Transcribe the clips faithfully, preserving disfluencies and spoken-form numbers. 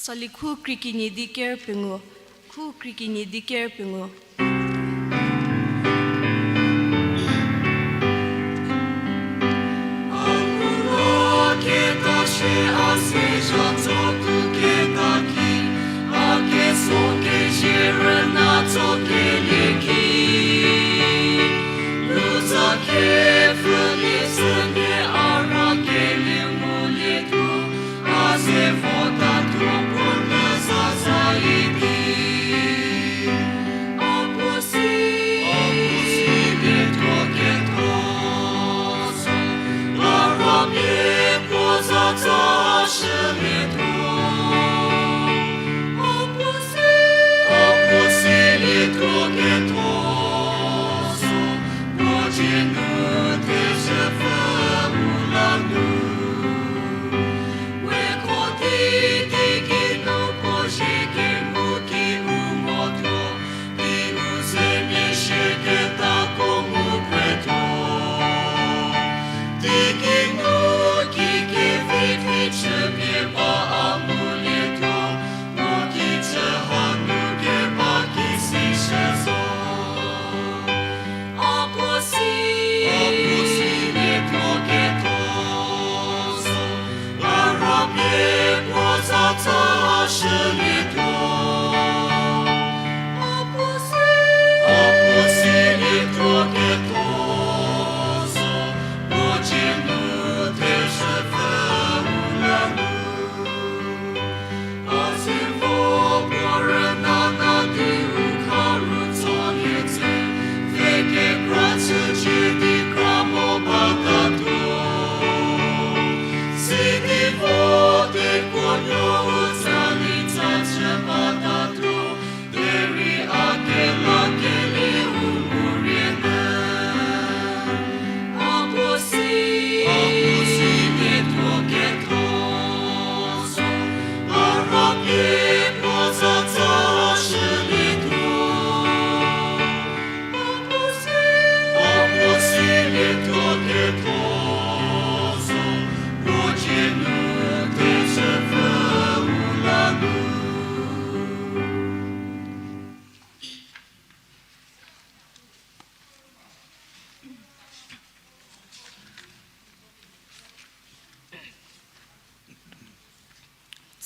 Sali khu krikini di ker pengu, khu krikini di ker pengu.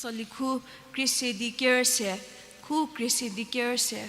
Soli khu krie se di ker se, khu krie se di ker se.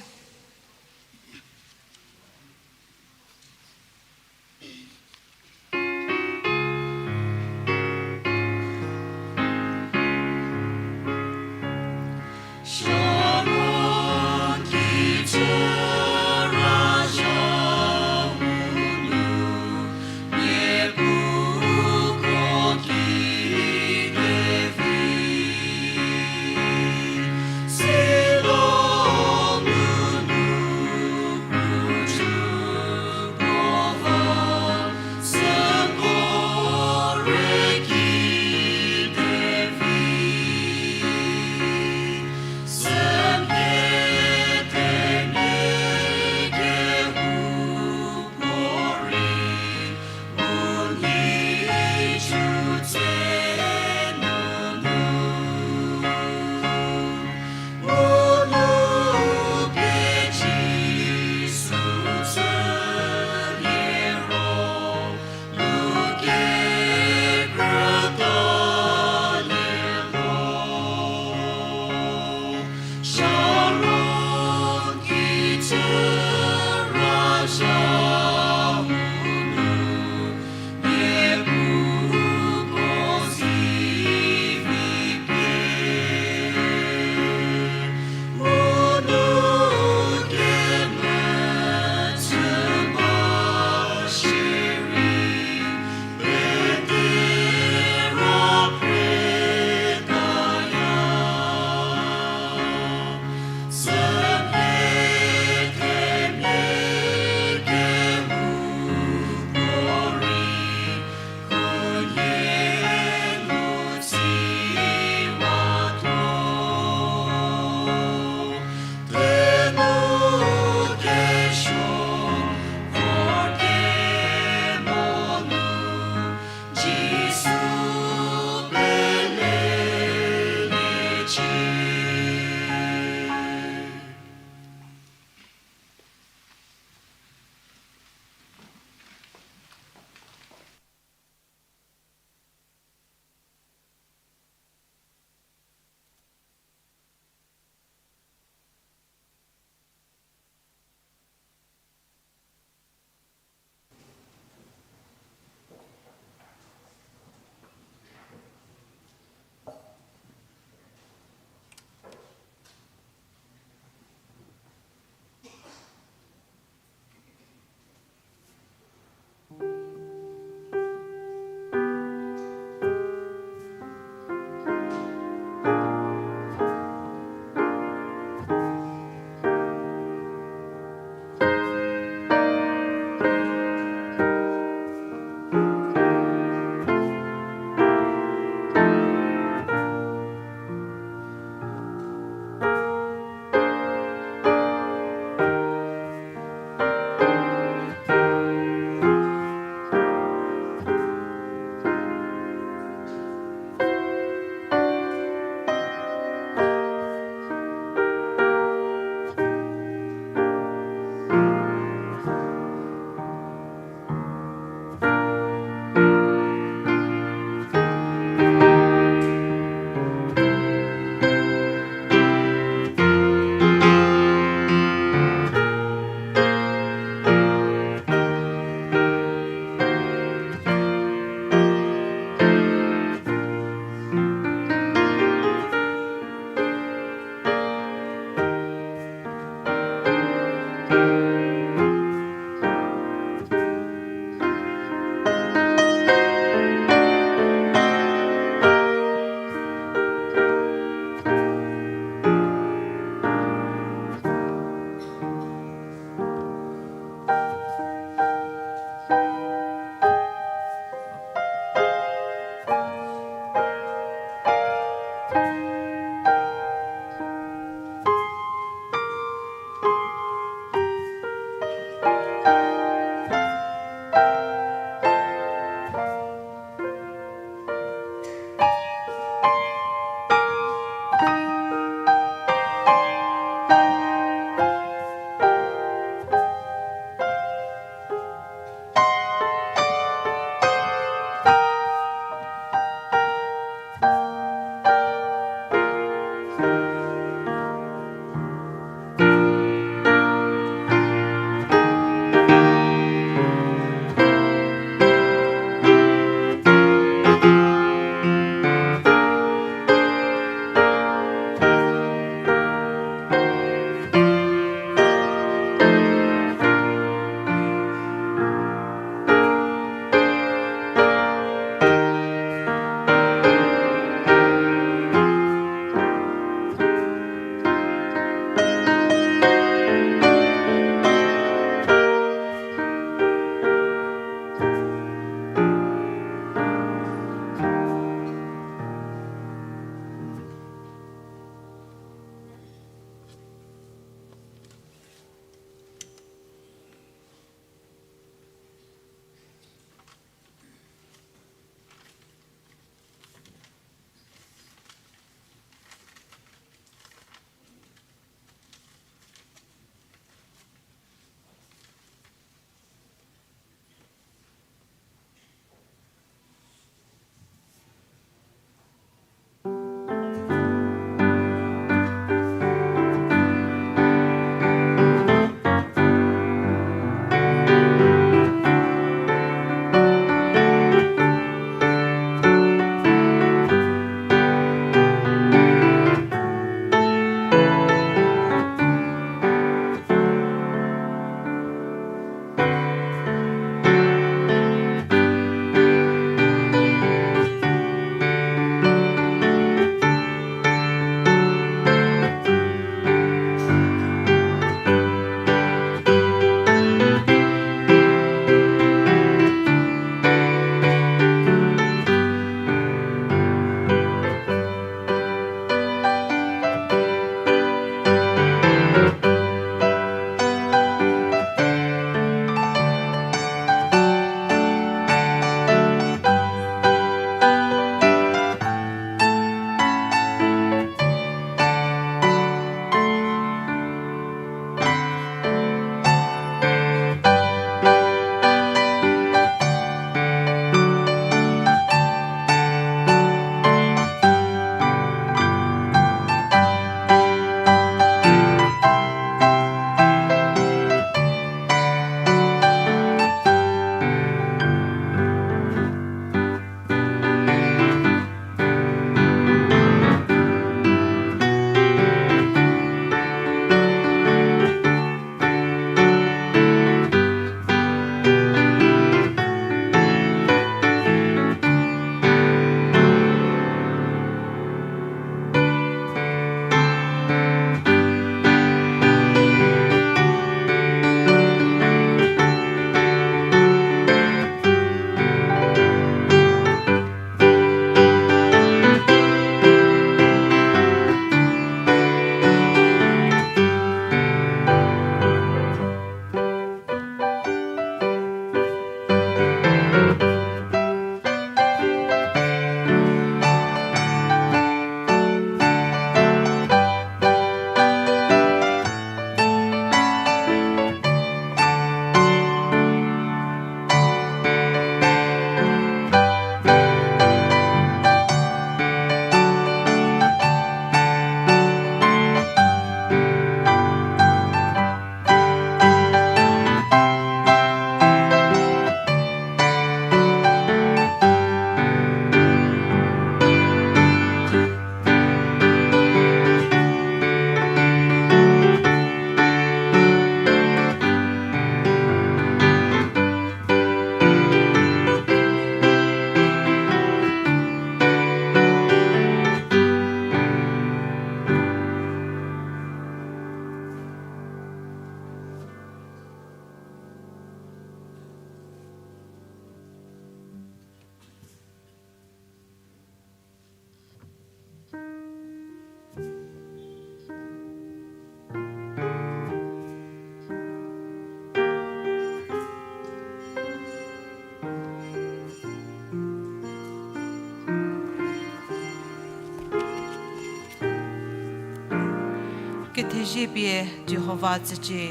Zie pie Jihova tsücie,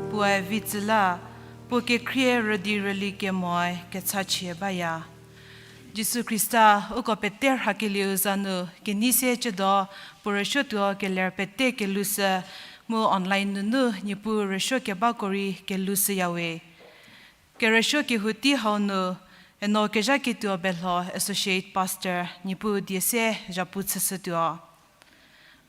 puoe vi tsü la, puo kekhrie rüdi rüli kemoe kechachie baya. Jisu Khrista, uko pete rhakelieu za nu kenei se chüdo, puo rüsuotuo keler pete kelushü, mu online nunu Niepuu rüsuo kebako rei kelushüyawe. Kerüsuo kehou tei hau nu, eno kezhaketuo Belho Associate Pastor Niepuu die se zhapu chüshütuo.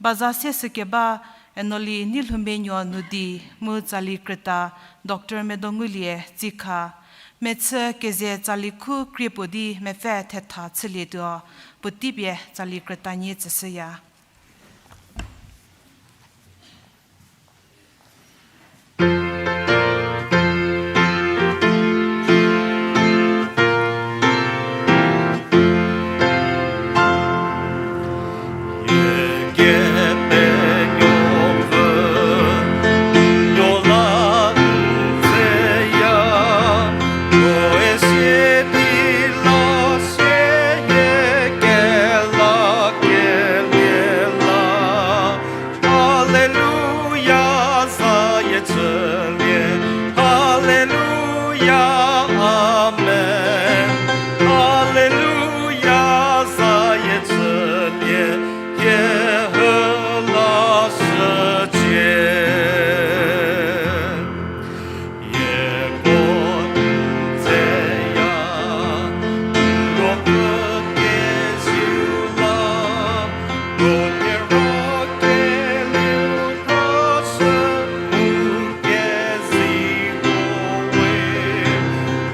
Baza se sükeba eno li Neilhoumenuo nu di mu tsali krüta Doctor Medongulie Tsikha, mechü keze tsali khu krie puo di mepfü thetha chülietuo, puotei pie tsali krüta nie tsüshüya. Haleluya, zayie chülie. Haleluya, amen. Haleluya, zayie chülie. Hie hü la shücie.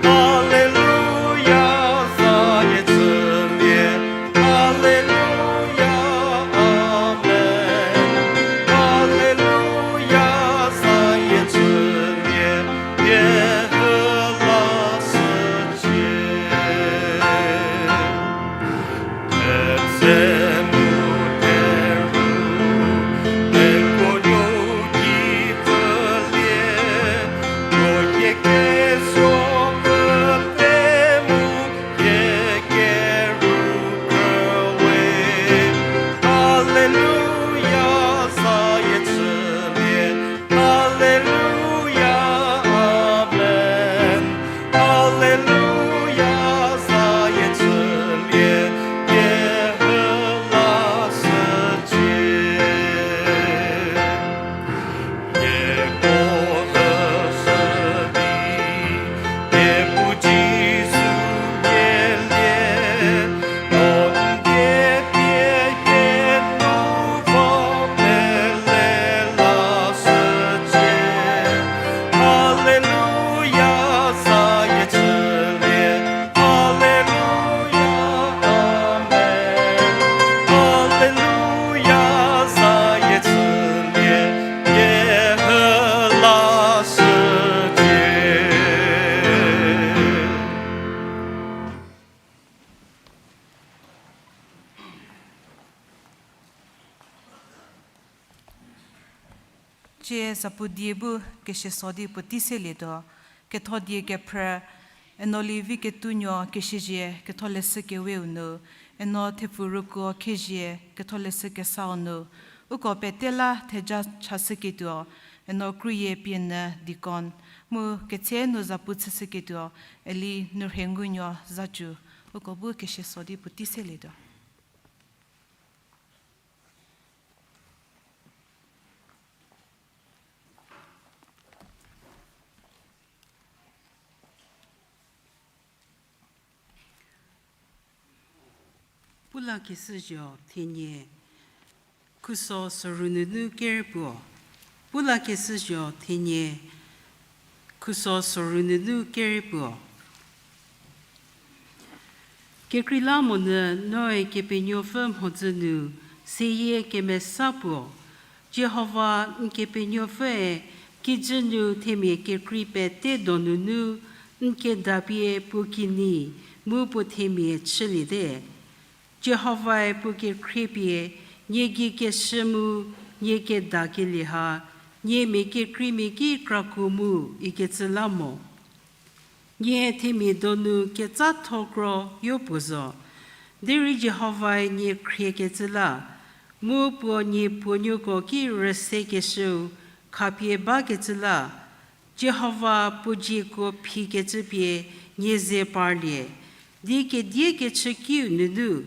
Haleluya, zayie chülie. Haleluya, amen. Haleluya, zayie chülie, hie hü la shücie. Etse mu theru, eko nuo ki pfülie, nuo hie kesuo pfü pe mu, hie keru pfü we. Haleluya, zayie chülie. Haleluya, amen. Haleluya, zayie chülie, hie hü la shücie. Nieko hüshü di, Niepuu Jisu nielie, no n die pie hie nu va pele la shücie. Haleluya, zayie chülie. Haleluya, amen. Haleluya, zayie chülie, hie hü la shücie. Tsie zapu die bu kesieso di puotei selietuo, ketho die kephrü, eno li Viketunuo Kesiezie ketholeshü keweu nu, eno Thepfu Rükuo Khezhie ketholeshü kesau nu, uko pete la theja chashüketuo, eno Krüyie Pienyü deacon, mu ketse nu zapu chüshüketuo, eli Nurhengunuo Zacu, uko bu kesieso di puotei selietuo. Pulakeshüzho thenie, khuso soru nunu kerei puo. Pulakeshüzho thenie, khuso soru nunu kerei puo. Kekreilamonyü noe Kepenuopfü mhodzü nu seyie kemesa puo, Jihova n Kepenuopfüe kijü nu themia kekrei pete donunu n kedapie puo kinyi mu puo themia chüliete. Jihovae puo kekhrie pie nie gei keshü mu nie kedakelie ha, nie mia kekreimia ki krakuo mu ikecü la mo. Nie themia donu ketsatho kro yopuo zo, derei Jihovae nie khriekecü la, Mu puo nie puo nuoko ki rüsekeshüu khapie bakecü la, Jihova puo zieko phikecü pie nie ze parlie, di kedie kechükiu nunu,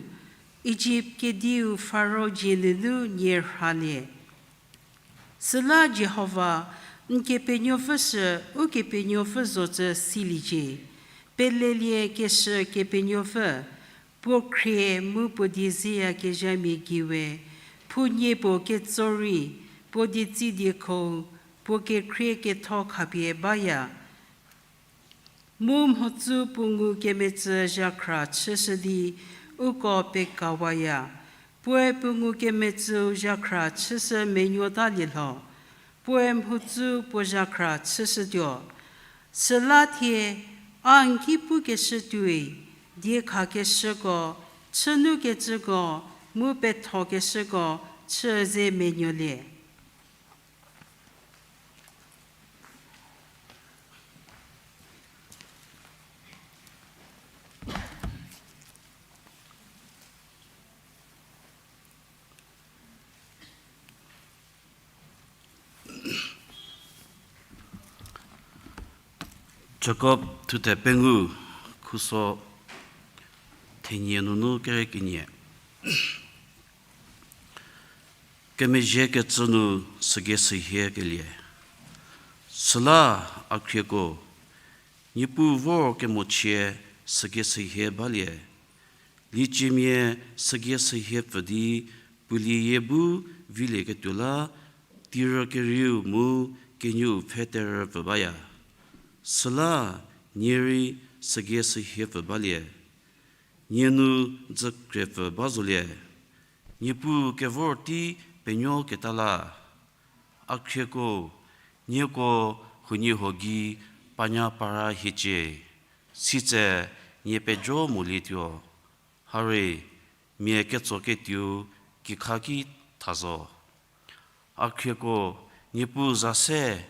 Ijipt kediu Faro dzie nunu nie rhalie. Süla Jihova, n Kepenuopfü sü Ukepenuopfü zocü siliecie, pelelie keshü Kepenuopfü, puo khrie mu puo die zeyakezhamia gei we, phou nie puo ketso rei, puo dietsi diekhou, puo kekhrie ketho khapie baya. Mu mhodzü puo ngukemetsü zhakhra chüshü di uko pekawaya, puoe puo ngukemetsüu zhakhra chüshü menuotalie lho, puoe mhodzü puo zhakhra chüshütuo. Süla thie, a n ki pukeshü tuoi, diekhakeshüko, chünukecüko, mu pethokeshüko chü ze menuolie. Jakob thuthe pengou, khuso thenie nunu kere kenie. Kemezhiekecü nu sügei sehie kelie. Süla a khrieko, Niepuu vor kemochie sügei sehie balie. Lieciemia sügei sehie pfü di puolie yie bu vilieketuo la, tirü kerieu mu kenieu pfhe terü pfü baya. Süla nie rei sügei sehie pfü balie. Nie nu dzükriepfü ba zolie. Niepuu kevor tei penuoketa la. A khrieko, nieko huoniehuo gei panya para hiecie, sitse nie pejo molietuo. Harei, mia ketso ketuou kikha ki tha zo. A khrieko, Niepuu za se,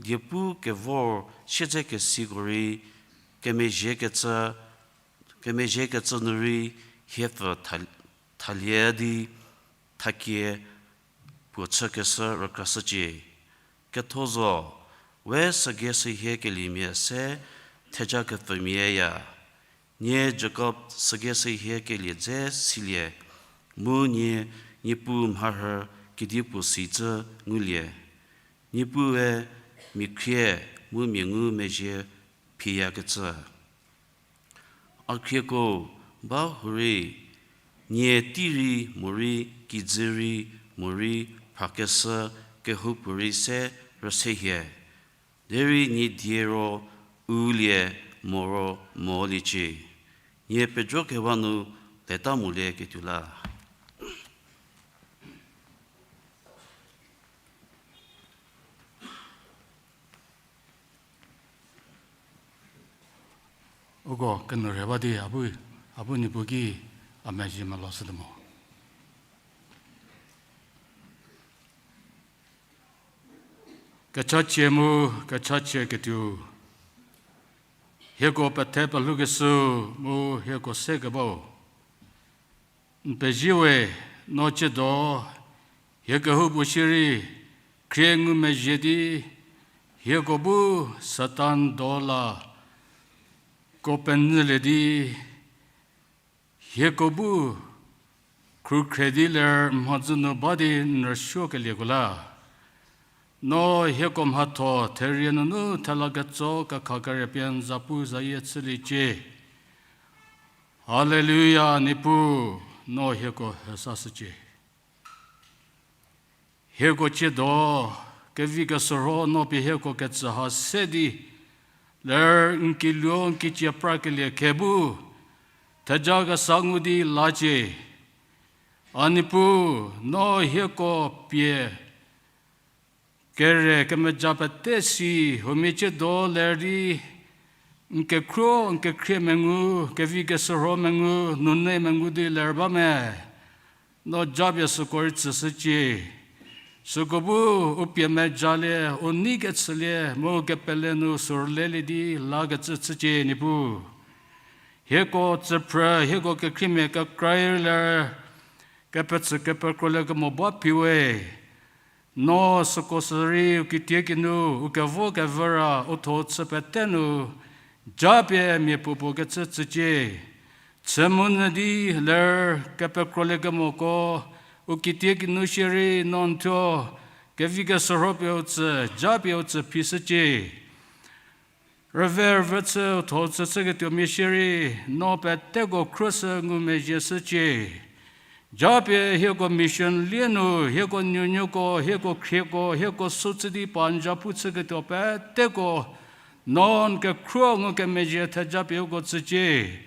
diepu kevor siedzekesiko rei, kemezhiekecü, kemezhiekecü nu rei hiepfü tha-, thalie di thakie puo chükeshü rükrashücie. Ketho zo, we sügei sehie keliemia se theja kepfümia ya. Nie Jakob sügei sehie kelie dze silie, mu nie Niepuu mharhü kedipuo si cü ngulie. Niepuue mia khrie mu mia ngumezhie phiyakecü. A khrieko, ba hurei, nie tei rei morei kijü rei morei phrakeshü kehoupuorei se rüse hie. Derei nie die ro u lie moro moliecie. Nie pejokewa nu leta molieketuo la. Uko kenourhei ba di a bu, a bu Niepuu ki a mezhie meloshütuo mo. Kechachie mu kechachie ketuo, hieko pethe pelhoukeshü mu hieko sekebau, n pezie we. No tsiedo hie kehoupuo shierei khrie ngumezhie di, hieko bu Satan do la ko penyülie di, hieko bu khrukhre di ler mhodzü nu ba di n rüsuokelieko la. No hieko mhatho therie nunu thela ketso kekha kere pie n zapuzayie chüliecie. Haleluya, Niepuu, no hieko hesashücie. Hieko tsiedo, kevi keshürho no pie hieko kecü ha se di, ler n kiluo n kicie prakelie khe bu theja kesa ngu di lacie. A Niepuu, no hieko pie kere kemeja pete si, huomia tsiedo ler di n kekhruo n kekhrie mengu, kevi keshürho mengu, nune mengu di ler ba me. No japie süko rei tsüshücie. Süko bu u pie mejalie, u nei kechülie mu u kepele nu sürülelie di lakecü chücie, Niepuu. Hieko tsüphrü, hieko kekhriemia kekra rei ler, kepetsü kepekrolie kemo ba phi we. No süko sürei u kitiekinu, u kevo kevüra, u tho chü pete nu, japie mia puopuo kecü tsücie. Chü mu nyü di ler kepekrolie kemoko, u kitiekinu shierei no n thuo, kevi keshürho pie u tsü, japie u tsü phi shücie. Rüve rüve chü u tho chü chüketuo mia shierei, no peteko khruoshü ngumezhie shücie. Japie hieko mission lie nu, hieko nuonuoko, hieko khrieko, hieko sü chü di pa n zapu chüketuo peteko, no n kekhruo ngukemezhie thejapie uko tsücie.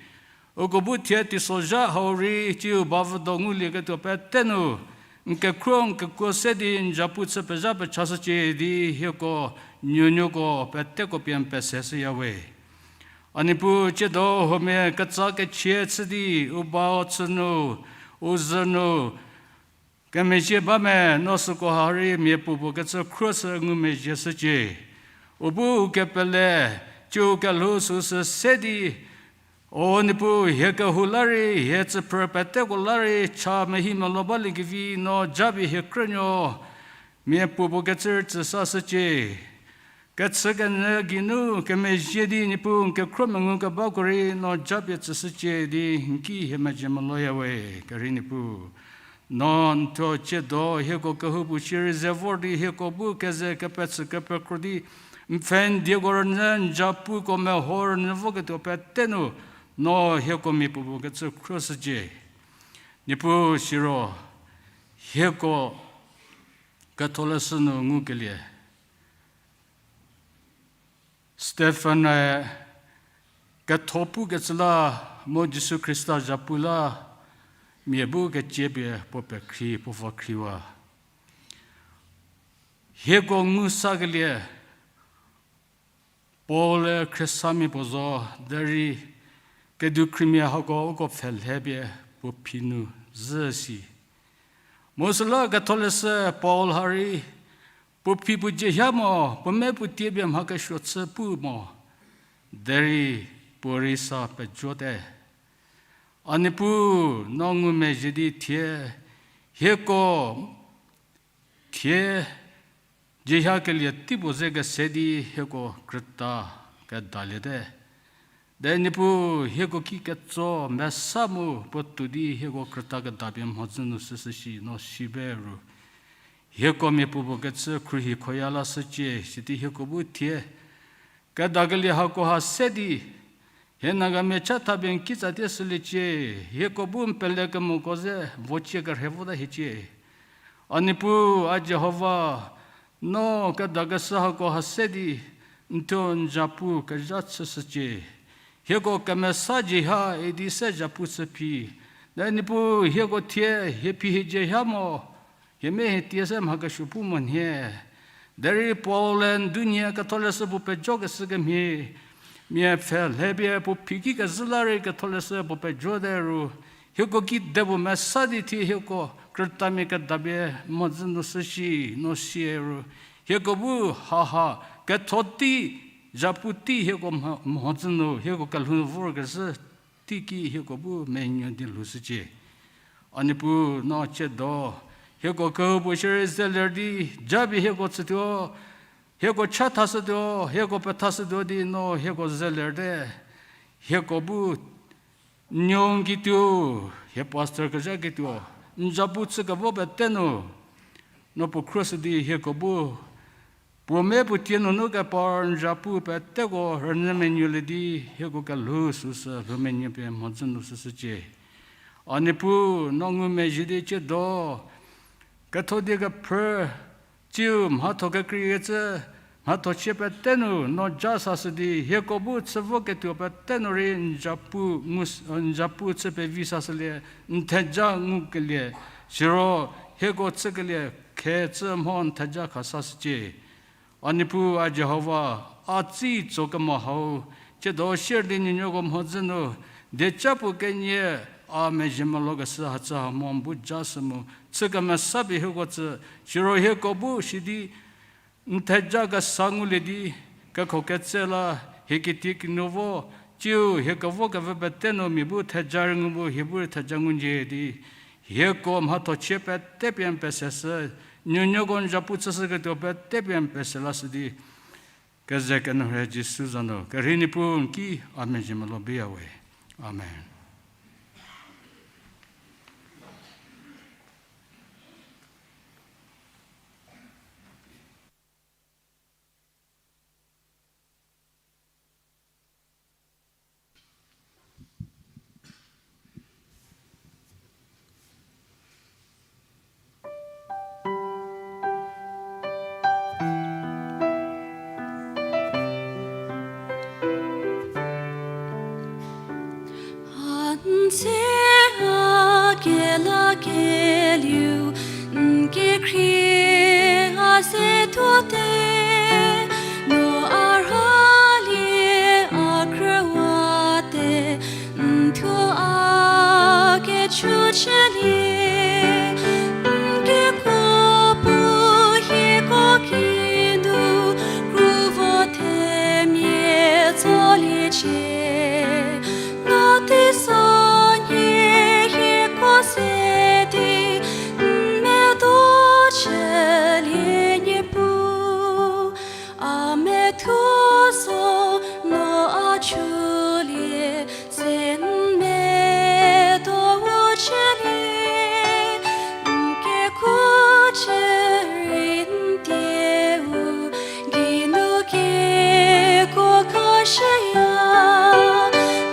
Uko bu thie teisozha hau rei tsiu bavüdo ngulieketuo pete nu, n kekhruo n kekuo se di n zapu chü pezha pechashücie di hieko nuonuoko peteko pie n pese shüya we. A Niepuu, tsiedo huomia ketsa kechie chü di u bau chü nu, u zhü nu, kemezhie ba me no süko ha rei mia puopuo kecü khruoshü ngumezhie shücie. U bu u kepele, tsiu kelhou süsü se di, O Niepuu, hie kehou la rei, hie tsüphrü peteko la rei cha mehi melo baliekevi no japie hie krünuo mia puopuo kecü tsü sashücie. Kechükenyü geinu kemezhie di Niepuu n kekhruo mengu kebako rei no japie tsüshücie di n ki hie mezhie meloya we. Kerhei Niepuu, no n thuo tsiedo hieko kehoupuo shierei ze vor di hieko bu keze kepetsü kepekro di n pfhe n dieko rünyü n zapuko meho rünyü voketuo pete nu, no hieko mia puopuo kecü khruoshücie. Niepuu siro, hieko Ketholeshü nu ngukelie, Stephen-e ketho pukecü la, mu Jisu Khrista zhapu la, mia bu keciepie puo pekhri, puo vakhriwa. Hieko ngu sakelie, Paul-e khriesamia puo zo, derei kedukhrimia hako uko pfhelhepie puo phi nu zhü si. Mu süla Ketholeshü Paul ha rei puo phi puo dzie ha mo, puo me puo tiepie mha kesuo chü pu mo, derei puo rei sa pejote. A Niepuu, no ngumezhie di thie, hieko thie dzie ha kelie teipuo ze kese di hieko krüta kedaliete. De Niepuu, hieko ki ketso mesa mu puotou di hieko krüta kedapie mhodzü nu süsü shi no sibe ru, hieko mia puopuo kecü khruohi khoya lashücie, sidi hieko bu thie kedakelie hako ha se di, hie Nagamia cha thapie n kitsatie shüliecie, hieko bu n pelekemoko ze vocie kerhe vota hiecie. A Niepuu, a Jihova, no kedakeshü hako ha se di n thuo n zapu kezha chüshücie. Hieko kemesa dzie ha idi se zapu chü phi. De Niepuu, hieko thie hie phi hie dzie ha mo, hie me hie tie se mha kesuo pu mo nhie. Derei Paul-e n dunie Ketholeshü puo pejokeshü kemhie, mia pfhelhepie puo phi ki kezhü la rei Ketholeshü puo pejote ru, hieko ki de puo mesa di thie hieko krütamia kedapie mhodzü nu süshi no sie ru, hieko bu haha ketho tei, zapu tei hieko mho-, mhodzü nu hieko kelhou vorkezhü teiki hieko bu menuo di lhoushücie. A Niepuu, no tsiedo hieko kehoupuo shierei zeler di japie hieko chütuo, hieko chathashütuo, hieko pethashütuo di no hieko zelerte. Hieko bu n nuo n kituo, hie pastor kezhaketuo, n zapu chükevo pete nu, no puo khruoshü di hieko bu puo me puo tie nunu kepar n zapu peteko rünyü menuolie di hieko kelhou süsü lhou menuo pie mhodzü nu süshücie. A Niepuu, no ngumezhie di tsiedo ketho die kephrü, tsiu mhatho kekreikecü, mhatho chie pete nu no ja sashü di hieko bu chü voketuo pete nu rei n zapu ngu s-, n zapu chü pevi sashülie, n theja ngukelie, siro hieko chükelie khe chü mho n theja khasashücie. A Niepuu, a Jihova, a tsitso kemo hau, tsiedo sier di nuonuoko mhodzü nu dieca puo kenie a mezhie melokeshü hacü ha mo n bu ja sü mu chü kemesa pie hieko tsü, siro hieko bu sidi n theja kesa ngulie di, kekho ketse la hie kitiekinu vo, tsiu hie kevo kevü pete nu mia bu theja rei ngu bu hie bu rei theja ngunjie di, Hieko mhatho chie pete pie n peseshü, nuonuoko n zhapu chüshüketuo pete pie n pese lashü di, keze kenourhei Jisu za nu kerhei Niepuu n ki a mezhie melou biyawe. Amen. A n tsie a kela kelieu, n kekhrie a ze tuote, no a rhalie a khrüwate, n thuo a kechu chülie, n kekuo bu hieko kinu, kru vo themia tsoliecie. No teisonhie hieko se di, n medo chülie Niepuu, a methuo zo no a chulie, se n medo u chülie, n kekuo chü rei n dieu geinu kekuo khashüya,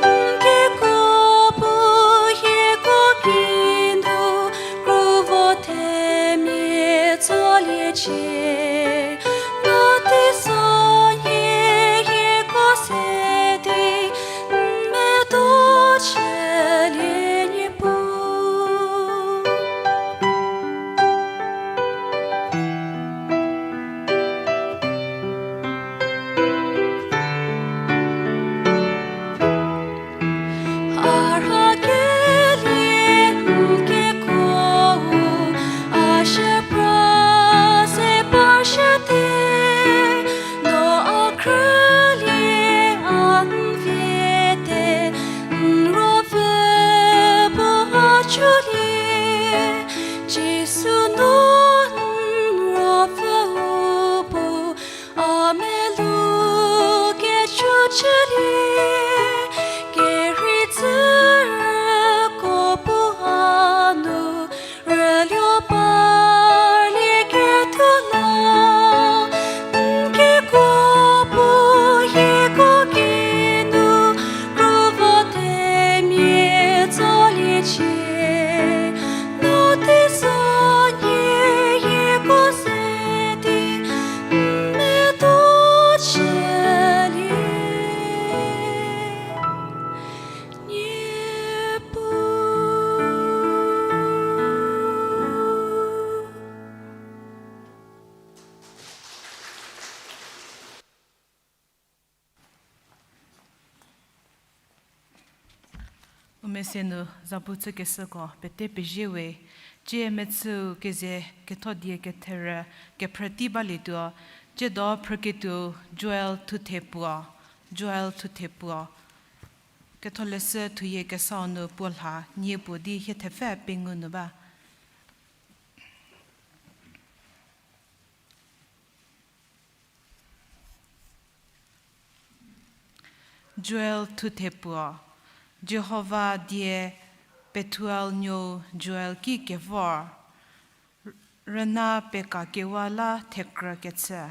n kekuo bu hieko geinu kru vo themia tsoliecie. No teisonhie hieko se di, n medo chülie Niepuu. A rhakelie n kekuou, a shüpra se parshüte, no a khrülie a n viete, n ruopfü bu a chulie, Jisu no n ruopfüu bu a melu kechu chülie, kerhei tsürüko bu hanu rüluo parlie ketho la, n kekuo bu hieko geinu kru vo themia tsoliecie. No teisonhie hieko se di, n medo chülie Niepuu. U mese nu zapu chükeshüko pete pezie we, tsie mechüu keze ketho die ketherü kephrütei balietuo, tsiedo phrüketuo Joel Thuthepuo, Joel Thuthepuo. Ketholeshü thuyie kesau nu puo lha nie puo di hie thepfü pengou nu ba. Joel Thuthepuo. Jihova die Pethuel nuou Joel ki kevor, rüna pekakewa la thekrükechü.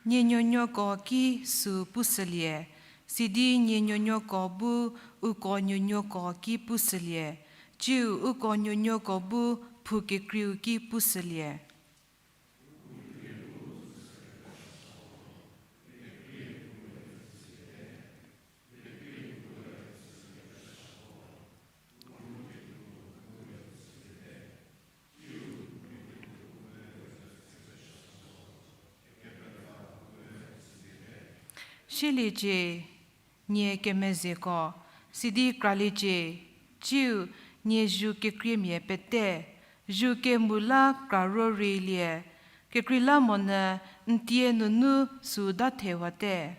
Nie nuonuoko ki süu pushülie, sidi nie nuonuoko bu uko nuonuoko ki pushülie, tsiu uko nuonuoko bu phou kekreiu ki pushülie. Sieliecie, nie kemezeko, sidi kraliecie, tsiu Nie zu kekriemia pete, zu kemu la kra ro reilie, kekreilamonyü n tie nunu süu dathewate.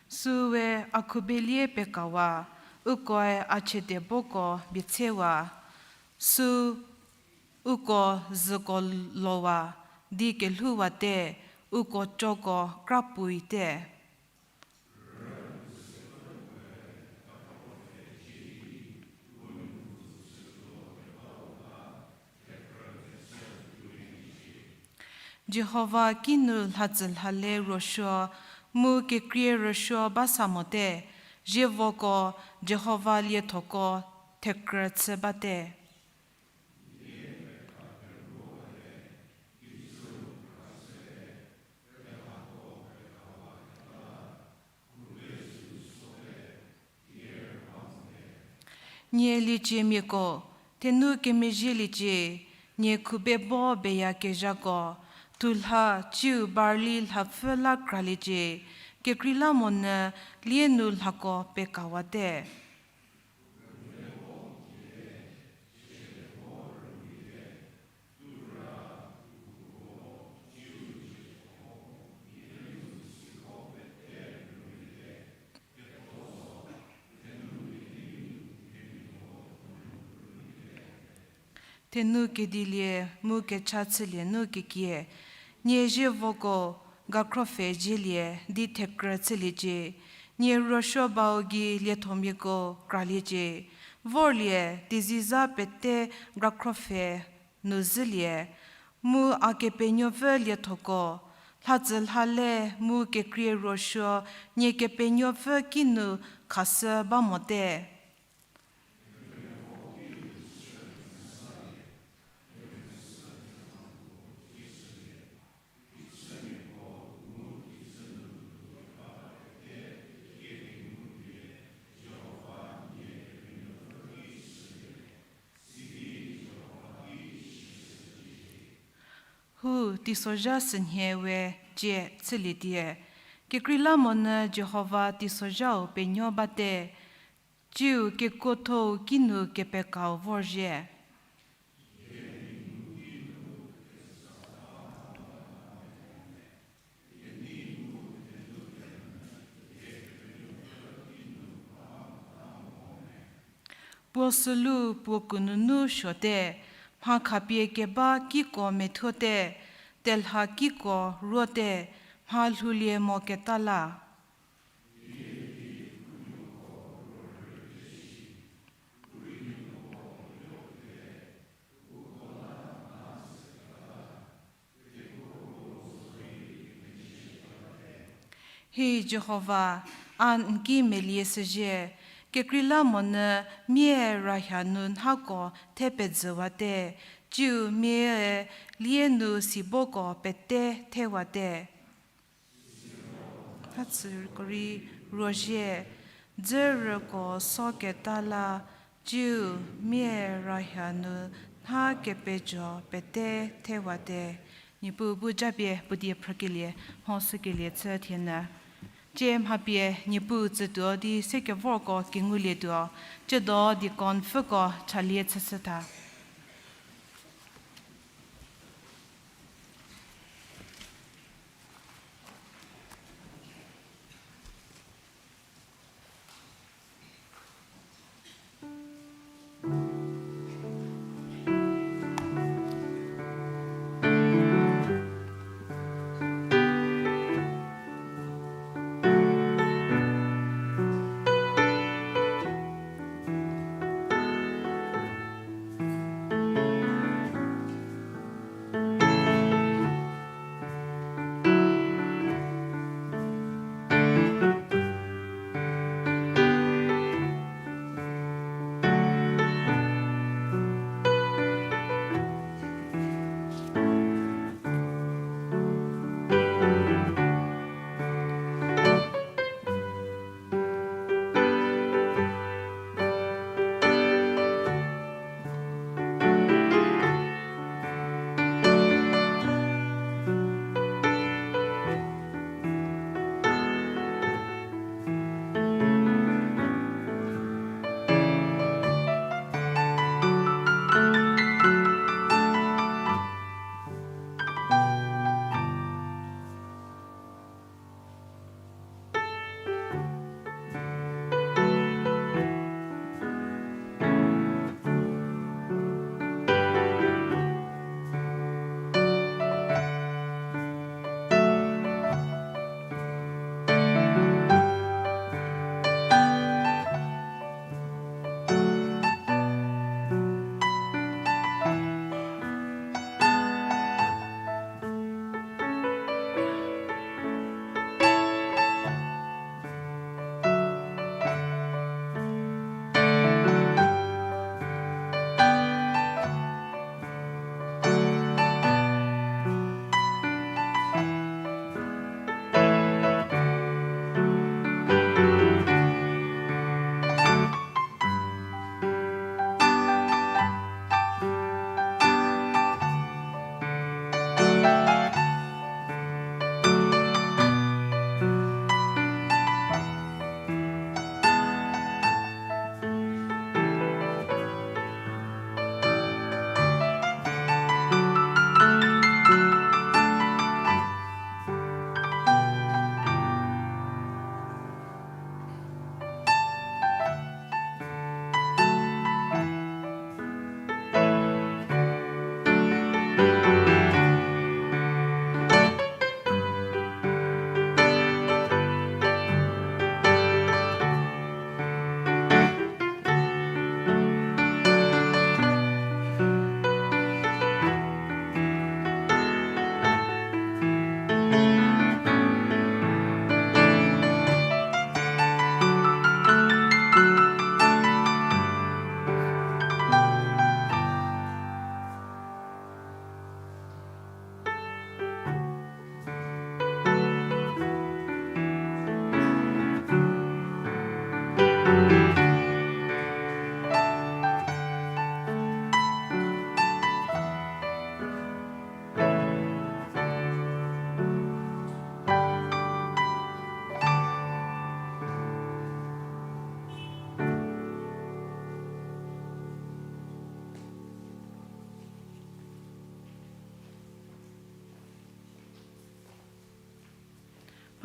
Süu we a khubelie pekawa, ukoe a chiedeboko biechewa, süu uko züko lowa, di kelhouwate, uko coko krapuoite. Jihova kinu lhadzü lhale ruosuo mu kekrie rüsuo ba sa mote, zievoko Jihova liethoko thekrü chü bate. Nie lieciemiako, thenu kemezhieliecie, nie khubebo beyakezhako, thulha ciu barli lhapfü la kraliecie, kekreilamonyü lie nu lhako pekawate. Thenu kedilie mu kecha chülie nu kekie, nie zievoko gakhropfhe zielie di thekrü chüliecie, nie ruosuo bau gei liethomiako kraliecie, vorlie teiziza pete gakhropfhe nu zhülie, mu a Kepenuopfü liethoko, lhadzü lhale mu kekrie ruosuo nie Kepenuopfü kinu khashü ba mote. Hu teisozha sünhie we cie chülietie, kekreilamonyü Jihova teisozhau penuo bate, ciu kekuothou kinu kepekau vorzhie. Puo sülu puo kununu suote, mha khapie keba kiko methuote, telha kiko ruote, mha lhoulie moketa la. Hei Jihova, a n ki melie shüzhie, kekreilamonyü mia rayha nu nhako thepedzüwate, ciu mia lie nu siboko pete thewate. Thatsüko rei ruozhie, dzürüko soketa la, ciu mia rayha nu nha kepejo pete thewate. Niepuu bu japie puo die phrükelie mho shükelie chü thienyü. Tie mha pie Niepuu tsütuo di sekevorko kengulietuo, tsiedo deacon pfüko chalie chüshütha.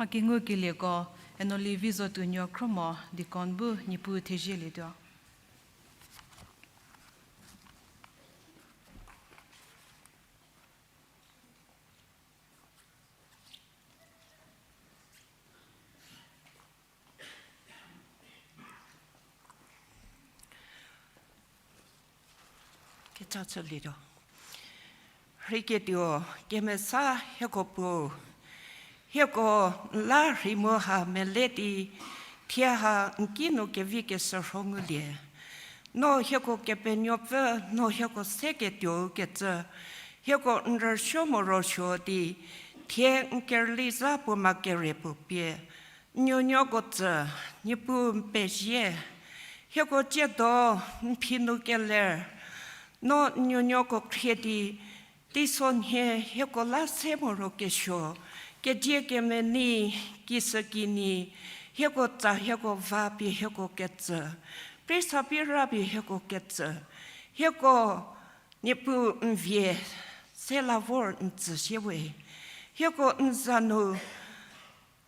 A kengukelieko, Enoli Vizotuonuo Khromo deacon bu Niepuu thezielietuo. Kecha chülietuo. Rheiketuo, kemesa hieko Puo, hieko n la rhei mu ha mele di, thie ha n kinu kevi keshürho ngulie. No hieko Kepenuopfü, no hieko se ketuou kecü, hieko n rüsuo morosuo di, thie n kerüli zha puo ma kere puo pie, n nuonuoko tsü, Niepuu n pezie, hieko tsiedo n phi nu keler, no n nuonuoko khrie di, teisonhie hieko la se morokesuo, kedzie kemenei, kisükinyi, hieko tsa hieko va pie hieko ketsü, prei sa pie ra pie hieko ketsü, hieko Niepuu n vie se la vor n tsü sie we, hieko n za nu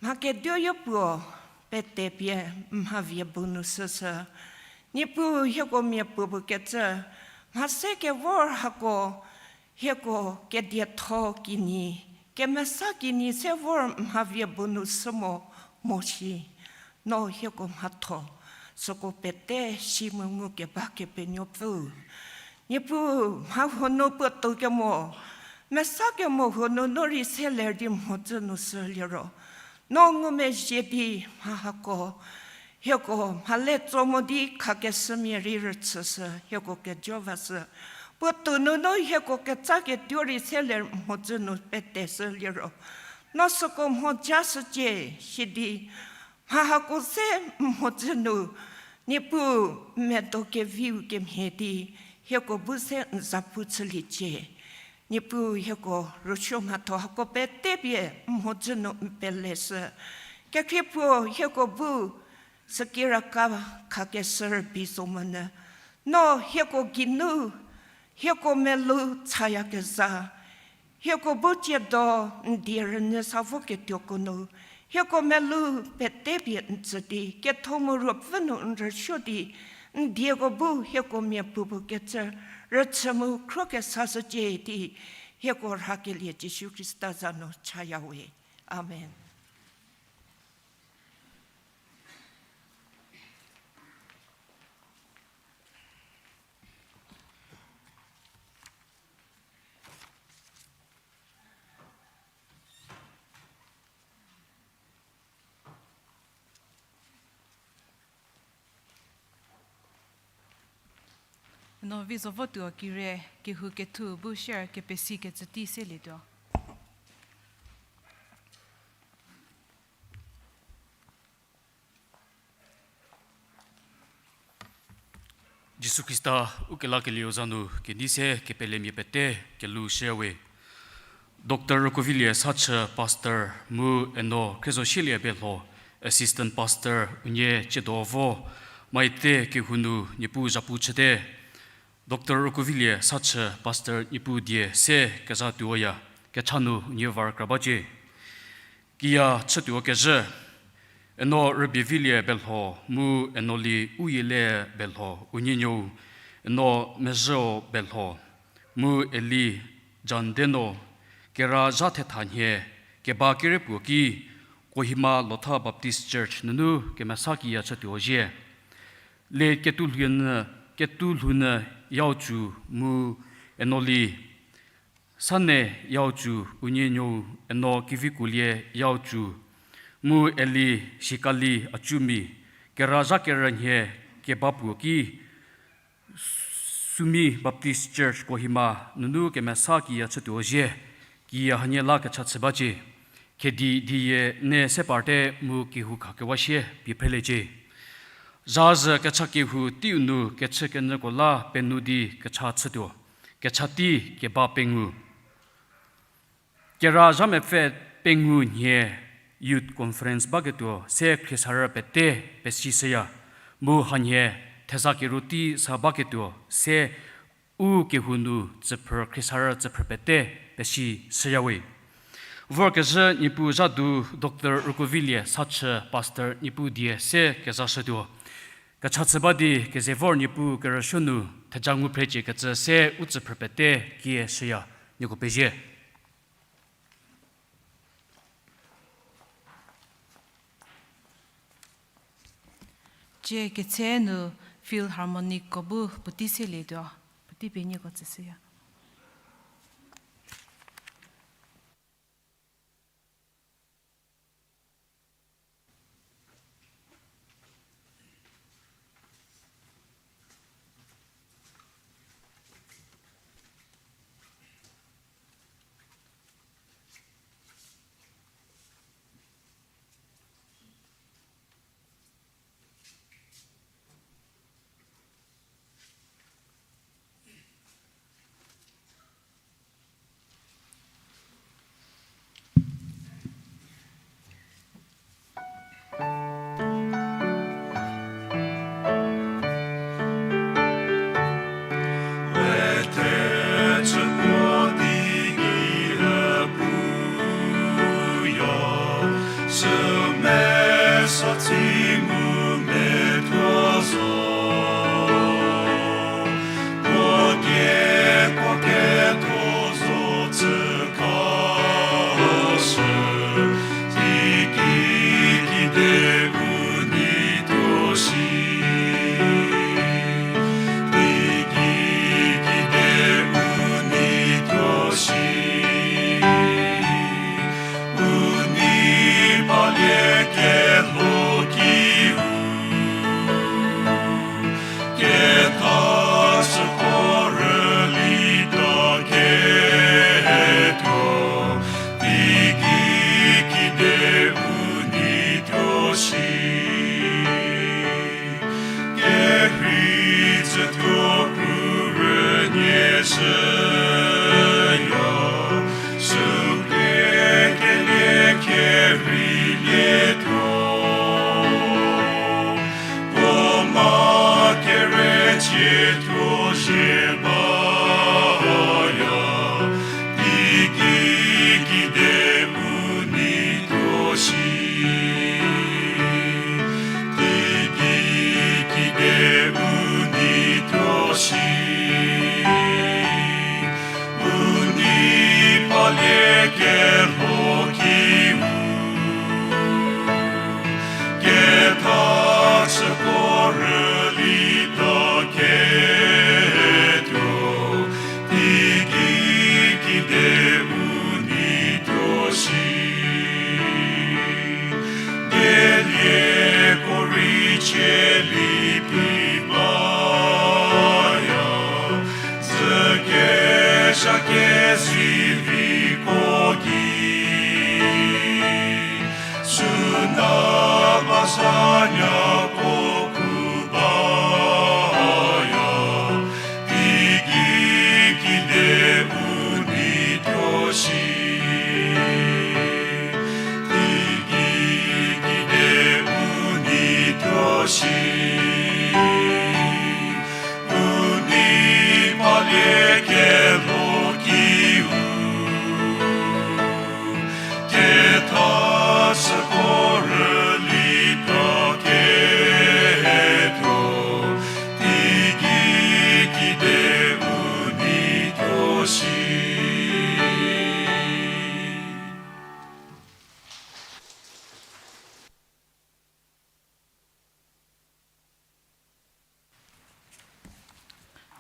mha keduoyo puo pete pie mha vie bu nu süsü. Niepuu hieko miapuo bu kecü, mha se kevor hako, hieko kedietho kinyi, kemesa kinyi se vor mha vie bu nu sü mo, mo shi. No hieko mhatho, süko pete si mu ngukeba Kepenuopfüu. Niepuu mha huo nu puotou kemo, mesa kemo huo nunu rei se ler di mhodzü nu sü liro, no ngumezhie di mha hako, hieko mha le tso mo di khakeshümia rei rüchüshü hieko kejo vashü. Puotou nunu hieko ketsa ketuo rei se ler mhodzü nu pete sü liro, no süko mhodzü shücie, sidi mha hako se mhodzü nu, Niepuu medo keviu kemhie di, hieko bu se n zapu chüliecie. Niepuu hieko rüsuo mhatho hako pete pie mhodzü nu n peleshü. Kekhrie puo hieko bu sükiraka khakeshü rübei zo monyü, no hieko geinu, hieko melou chayakezha, hieko bu tsiedo n die rünyü sa voketuoko nu, hieko melou pete pie n tsü di, ketho mu ruopfü nu n rüsuo di, n dieko bu hieko miapuo bu kecü rüchü mu khro kesashücie di, hieko rhakelie Jisu Khrista za nu chayawe. Amen. No Vizovotuo kire kehou kethu bu share kepesi kecü tei selietuo. Jisu Khrista ukelakelieu za nu kenei se kepelemia pete kelhou share we. Doctor Rükovilie Sachü pastor mu Eno Khriezoshielie Belho assistant pastor unie tsiedo vo, mhaite kehou nu Niepuu zhapu chüte. Doctor Rükovilie Sachü pastor Niepuu die se kezha tuoya, kecha nu unie var kra bacie. Kiya chütuo kezhü, Eno Rübievilie Belho mu Enoli Uyilie Belho unie nuou, Eno Mezhüo Belho mu Eli Jandeno, kera zha thetha nhie keba kerepuo ki, Kohima Lotha Baptist Church nunu kemesa kiya chütuo zhie. Le Ketulhounyü, Ketulhounyü Yaocu mu Enoli Sane Yaocu unie nuou, Eno Kevikuolie Yaocu mu Eli Shikali Acumi, kera zha kerü nhie keba puo ki, Sumi Baptist Church Kohima nunu kemesa kiya chütuo zhie, kiya hanie la kecha chü bacie. Khedi diye ne se parte mu kehou khakewa sie pie phreliecie. Zhazhü kecha kehou teiu nu kechükenyüko la penuo di kecha chütuo. Kecha tei keba pengou. Kera zha mepfü pengou nhie youth conference baketuo se khriesarü pete pesishüya, mu hanhie theza keru tei sa baketuo se u kehou nu tsüphrü khriesarü tsüphrü pete pesishüyawe. Vorkezhü Niepuu zhadu Doctor Rükovilie Sachü, Pastor, Niepuu die se kezashütuo. Kecha chü ba di keze vor Niepuu kerüsuo nu theja ngu phrecie kecü se u tsü phrü pete kie shüya, nieko pezie. Tie ketse nu Philharmonic ko bu puotei selietuo, puotei pie nieko tsüshüya.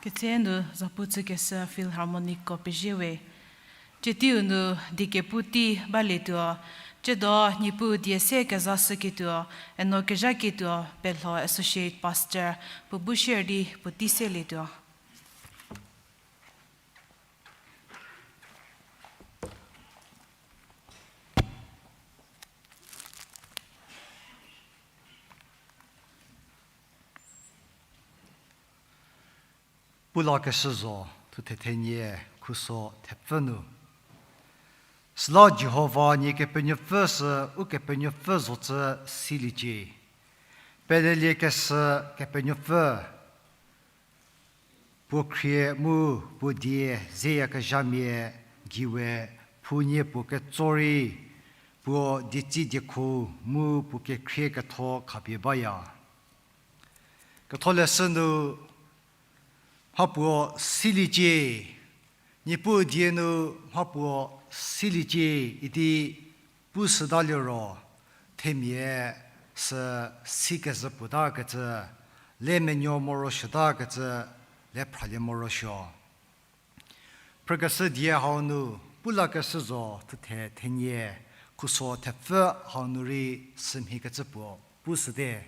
Ketse nu zapu chükeshü Philharmonic ko pezie we. Tsie teiu nu diekepu tei balietuo, tsiedo Niepuu die se kezashüketuo, eno kezhaketuo Pelho Associate Pastor puo bu share di puotei selietuo. Pulakeshü zo, thuthe thenie khuso thepfü nu. Süla Jihova nie Kepenuopfü sü Ukepenuopfü zocü siliecie. Peleliekeshü Kepenuopfü, puo khrie mu puo die zeyakezhamia gei we phounie puo ketso rei, puo dietsi diekho mu puo kekhrie ketho khapie baya. Ketholeshü nu mhapuo siliecie, Niepuu die nu mhapuo siliecie idi pushüta liro, themia sü sikezhü puotakecü, le menuo morosuotakecü, le phralie morosuo. Phrükeshü die hau nu, pulakeshü zo thuthe thenie, khuso thepfü hau nu rei sümhiekecü puo pushüte.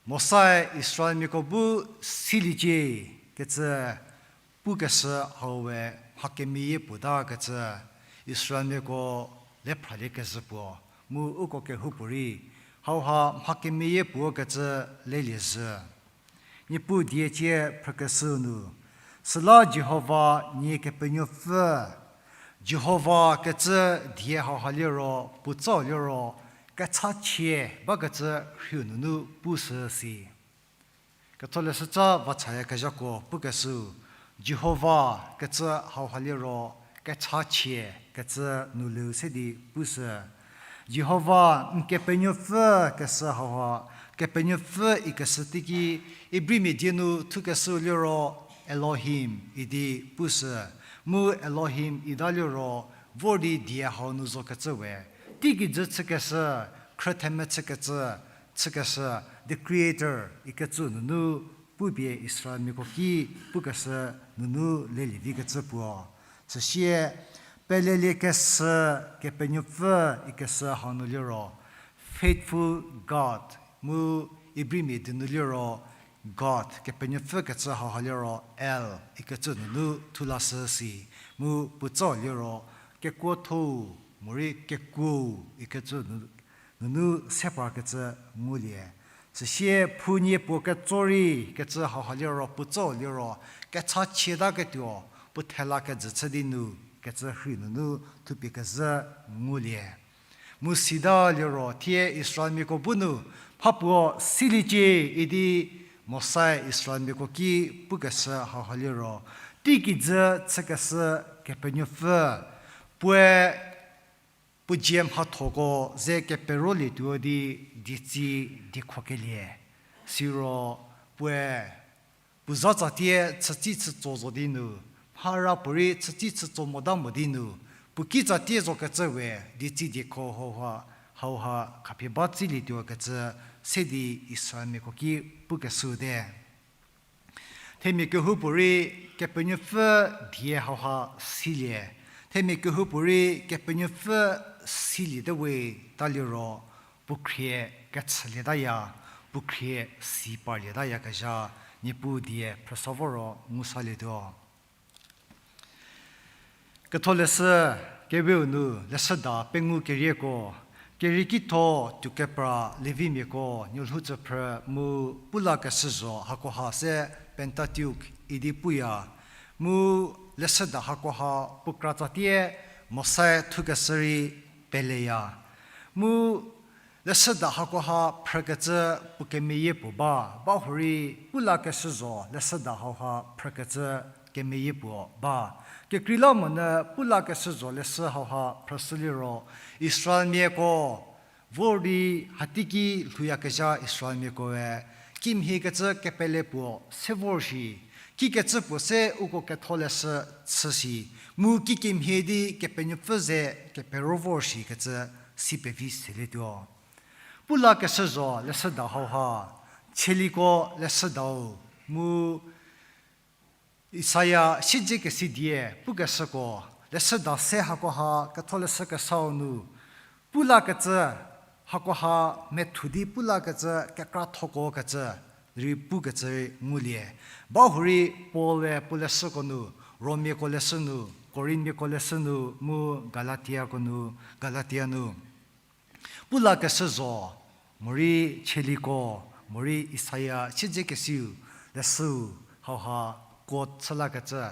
Mosae Israelmiako bu siliecie kecü pukeshü hau we mha kemeyie puotakecü, Israelmiako le phralie kezhü puo, mu uko kehoupuorei, hauha mha kemeyie puo kecü lelie zhü. Niepuu die cie phrükeshü nu, süla Jihova nie Kepenuopfü, Jihova kecü die hauha liro puotsau liro, kechachie bakecü rhiu nunu pushü si. Ketholeshütsa vachayakezhako pukeshü, Jihova kecü hauha liro, kechachie kecü nu lhou se di pushü. Jihova n Kepenuopfü keshü hauha, Kepenuopfü ikeshü teiki, Ibrimia die nu thukeshü liro Elohim idi pushü. Mu Elohim ita liro, vor di die hau nu zokecü we, teikijü chükeshü, khrütheme chükecü, chükeshü, the creator ikecü nunu, pupie Israelmiako ki pukeshü nunu lelie vikecü puo. Süsie, peleliekeshü Kepenuopfü ikeshü hau nu liro, faithful God, mu Ibrimia die nu liro, God, Kepenuopfü kecü hauha liro El ikecü nunu thulashü si, mu puotsau liro, kekuothou, morei kekuou ikecü nu- nunu se parkecü ngulie. Süsie phounie puo ketso rei kecü hauha liro puotsau liro, kechachie taketuo, puo thela kejü chü di nu kecü rhei nunu thupie kezhü ngulie. Mu sita liro thie Israelmiako bu nu, mhapuo siliecie idi Mosae Israelmiako ki pukeshü hauha liro, teikijü chükeshü Kepenuopfü, puoe puo dzie mhathoko ze keperolietuo di dietsi diekhokelie. Siro puoe puo za tsatie chütsi chütso zo di nu, mhara puorei chütsi chütso mota mo di nu, puo kitsatie zokecü we dietsi diekho hauha, hauha khapie ba tsilietuo kecü se di Israelmiako ki pukeshüte. Themia kehoupuorei Kepenuopfü die hauha silie. Themia kehoupuorei Kepenuopfü siliete we ta liro, puo khrie kechülietaya, puo khrie si parlieteyakezha, Niepuu die phrüsa voro ngu salietuo. Ketholeshü keweu nu leshüda pengou kerieko, keriekitho tuokepra Levimiako, Nuolhoutsüphrü mu Pulakeshü zo hakoha se Pentateuch idi puya, mu leshüda hakoha puo kra tsatie Mosae thukeshü rei peleya. Mu leshüda hakoha phrükecü puo kemeyie puo ba, bahurei Pulakeshü zo leshüda hauha phrükecü kemeyie puo ba. Kekreilamonyü Pulakeshü zo leshü hauha phrüshü liro, Israelmiako vor di hatiki lhouyakezha Israelmiakoe kimhiekecü kepele puo se vor shi, kikecü puo se uko ketholeshü chü shi, mu kikemhie di Kepenuopfü ze kepero vor shikecü si pevi selietuo. Pulakeshü zo leshüda hauha, Tsaliko leshüdau, mu Isaia siedzekesi die pukeshüko, leshüda se hakoha ketholeshü kesau nu, Pulakecü hakoha methu di Pulakecü kekrathoko kecü rei pukecü rei ngulie. Bahurei Paul-e puo leshüko nu, Romiako leshü nu, Korinthmiako leshü nu, mu Galatiako nu, Galatia nu. Pulakeshü zo, morei Tsaliko, morei Isaia siedzekesiu, leshüu, hauha quote chülakecü,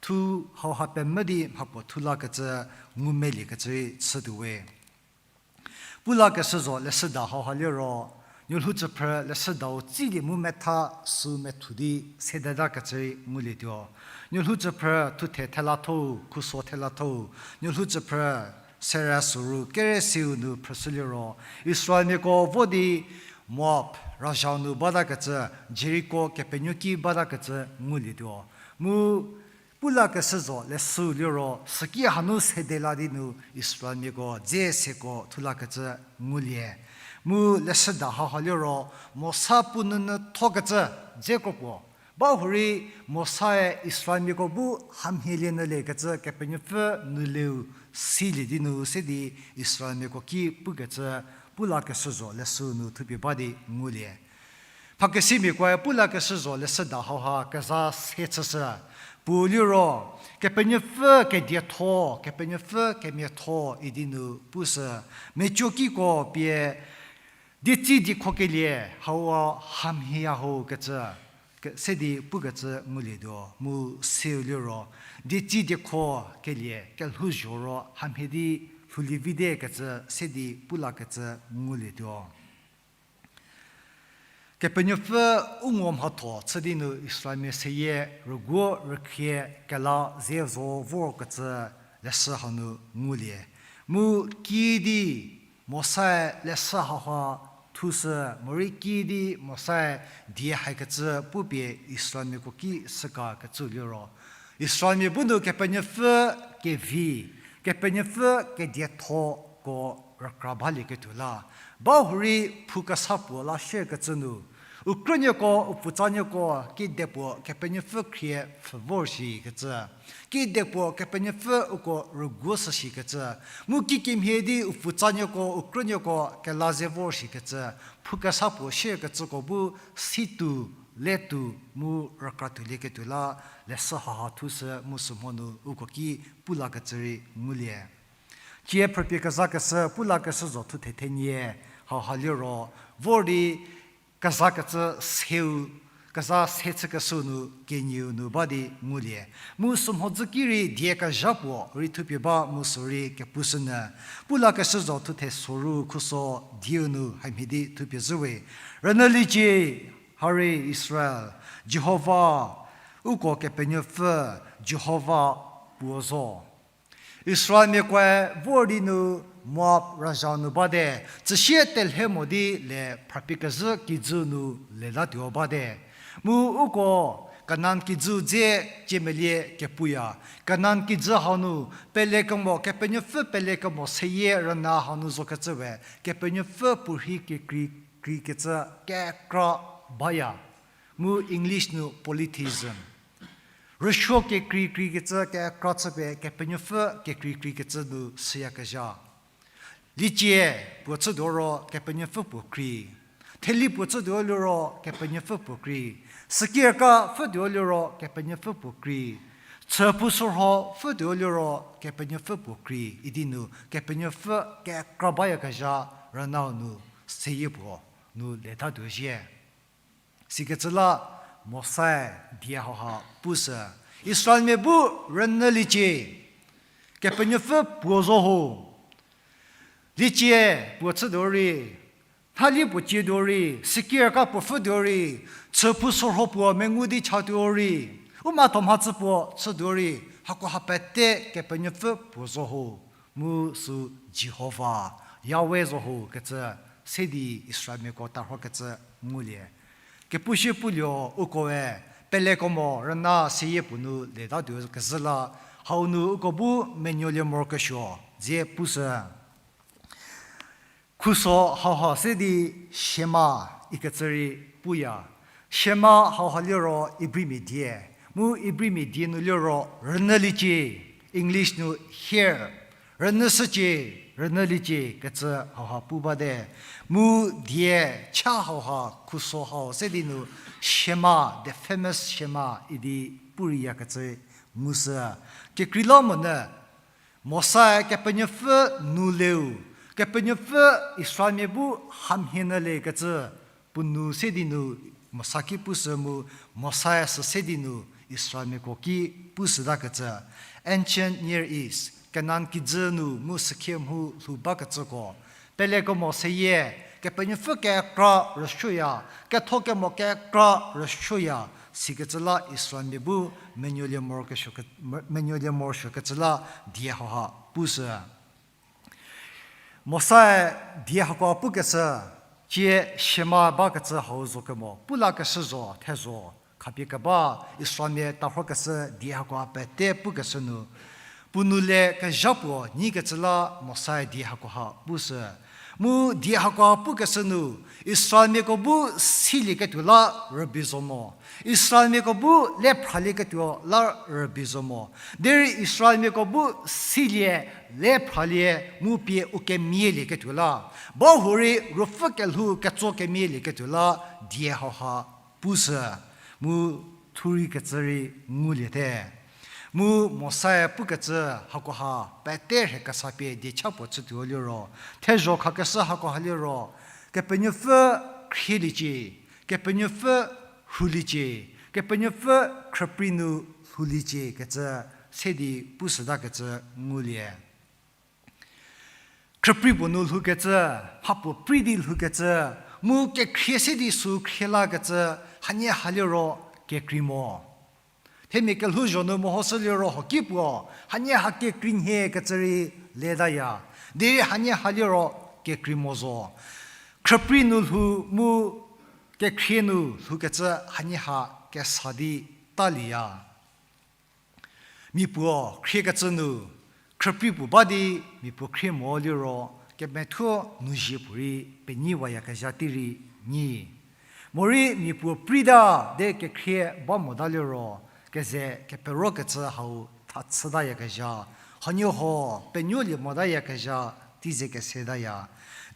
thu hauha pemvü di mhapuo thulakecü, ngumeliekecü rei chütuowe. Pulakeshü zo leshüda hauha liro, Nuolhoutsüphrü leshüdau tsilie mu metha sü methu di sedetakecü rei ngulietuo. Nuolhoutsüphrü thuthe thelathou, khuso thelathou, Nuolhoutsüphrü sere soru kere seu nu phrüshüliro, Israelmiako vo di Moab razhau nu batakecü, Jeriko kepenuoki batakecü ngulietuo. Mu pulakeshü zo leshüu liro, süki hanu sede la di nu Israelmiako dze seko thulakecü ngulie. Mu leshüda hauha liro, Mosa puo nunyü thokecü dze kro puo. Bahurei Mosae Israelmiako bu hamhie lienyüliekecü Kepenuopfü nu leu silie di nu se di Israelmiako ki pukecü pulakeshü zo leshüu nu thupie ba di ngulie. Phakesimiakoe pulakeshü zo leshüda hauha keza se chüshü. Puo liro, Kepenuopfü kedietho, Kepenuopfü kemiatho idi nu pushü. Mecokiko pie, dietsi diekhokelie hau hamhieya ho kecü, ke-, se di pukecü ngulietuo, mu seu liro, dietsi diekhokelie kelhouzho ro hamhie di lhoulie vite kecü se di pulakecü ngulietuo. Kepenuopfü u ngo mhatho chü di nu Israelmia seyie rüguo rükhrie kela ze zo vorkecü leshü hanu ngulie. Mu kiüdi Mosae leshü hauha thushü, morei kiüdi Mosae die haikecü pupie Israelmiako ki shükakecü liro, Israelmia bu nu Kepenuopfü kevi, Kepenuopfü kediethoko rükra balieketuo la, bahurei phou kesa puo la shierkecü nu, u krünuoko, u pfutsanuoko kidepuo Kepenuopfü khrie pfhü vor shikecü, kidepuo Kepenuopfü uko rüguo shü shikecü, mu kikemhie di u pfutsanuoko, u krünuoko kela ze vor shikecü, phou kesa puo shierkecüko bu situo, letuo, mu rükra tuolieketuo la, leshü haha thushü mu sümho nu uko ki pulakecü rei ngulie. Cie phrüpie kezakeshü pulakeshü zo thuthe thenie hauha liro, vor di kezakecü seu, keza se chükeshü nu kenieu nu ba di ngulie. Mu sümhodzü ki rei die kezha puo rei thupie ba mu sü rei kepushünyü. Pulakeshü zo thuthe soru khuso dieu nu hamhie di thupie zhüwe. Rünyüliecie, hari Israel, Jihova, uko Kepenuopfü, Jihova puo zo. Israelmiakoe vor di nu Moab razhau nu bate, tsüsie telhe mo di le phrapie kezhü kijü nu letatuo bate. Mu uko Kanan kijü dze ciemelie kepuya. Kanan kijü hau nu, pelekemo, Kepenuopfü pelekemo seyie rüna hau nu zokecü we, Kepenuopfü puorhi kekreikreikecü kekra baya. Mu English nu polytheism. Rüsuo kekreikreikecü kekra chüpie Kepenuopfü kekreikreikecü nu süyakezha. Liecie puo chütuo ro Kepenuopfü puo krei. Theli puo chütuo liro Kepenuopfü puo krei. Sükirka pfhütuo liro Kepenuopfü puo krei. Chüphou sürho pfhütuo liro Kepenuopfü puo krei. Idi nu Kepenuopfü kekra bayakezha rünau nu seyie puo nu letatuo zhie. Sikecü la Mosae die hauha pushü. Israelmia bu rünyüliecie. Kepenuopfü puo zo ho. Liecie puo chütuo rei, thali puo cietuo rei, sükirka puo pfhütuo rei, chüphou sürho puo mengu di chatuo rei, u mhatho mhachü puo chütuo rei, hako ha pete Kepenuopfü puo zo ho. Mu sü Jihova, Yahweh zo ho kecü se di Israelmiako tarhokecü ngulie. Kepushie pulio ukoe, pelekemo rüna seyie puo nu letatuo kezhü la, hau nu uko bu menuolie morokesuo dze pushü. Khuso hauha se di Shema ikecü rei puya. Shema hauha liro Ibrimia die. Mu Ibrimia die nu liro rünyüliecie, English nu hear, rünyüshücie, rünyüliecie kecü hauha pu bate. Mu die cha hauha khuso hau se di nu Shema, the famous Shema idi purieyakecü ngushü. Kekreilamonyü Mosae Kepenuopfü nu leu, Kepenuopfü Israelmia bu hamhie nyüliekecü puo nu se di nu Mosa ki pushü mu Mosae sü se di nu Israelmiako ki pushütakecü. Ancient Near East, Kanan kijü nu mu sükhie mhu lhou bakecüko, pelekemo seyie, Kepenuopfü kekra rüsuoya, ketho kemo kekra rüsuoya, sikecü la Israelmia bu menuolie morokesuo ke-, menuolie morosuokecü la die hauha pushü. Mosae die hakoha pukeshü, cie Shema bakecü hau zo kemo, pu lakeshü zo, thezho, khapie keba Israelmia tarhokeshü die hakoha pete pukeshü nu, puo nou le kezha puo nyikecü la Mosae die hakoha pushü. Mu die hakoha pukeshü nu, Israelmiako bu silieketuo la rübei zo mo. Israelmiako bu le phralieketuo la rübei zo mo. Derei Israelmiako bu silie, le phralie, mu pie u kemialieketuo la, bahurei ruopfü kelhou ketso kemialieketuo la die hauha pushü, mu thureikecü rei nguliete. Mu Mosae pukecü hakoha pete rhie kesa pie diecha puo chütuo liro, thezho khakeshü hakoha liro, Kepenuopfü khrieliecie, Kepenuopfü rhuliecie, Kepenuopfü khrüprei nu lhouliecie kecü se di pushütakecü ngulie. Khrüprei puo nu lhoukecü, mhapuo prei di lhoukecü, mu kekhrie se di sü khrie lakecü, hanie ha liro kekrei mo. Themia kelhouzho nu mehoshü liro hoki puo, hanie ha kekrei nhie kecü rei letaya. Derei hanie ha liro kekrei mo zo. Khrüprei nu lhou mu kekhrie nu lhoukecü hanie ha kesa di talieya. Mia puo khriekecü nu, khrüprei puo ba di mia puo khrie mo liro, kemethuo nuzie puorei penyiwayakezha tei rei nyi. Morei mia puo preita de kekhrie ba mota liro, keze keperokecü hau tha chütayakezha, hanuoho penuolie motayakezha tei ze kesetaya.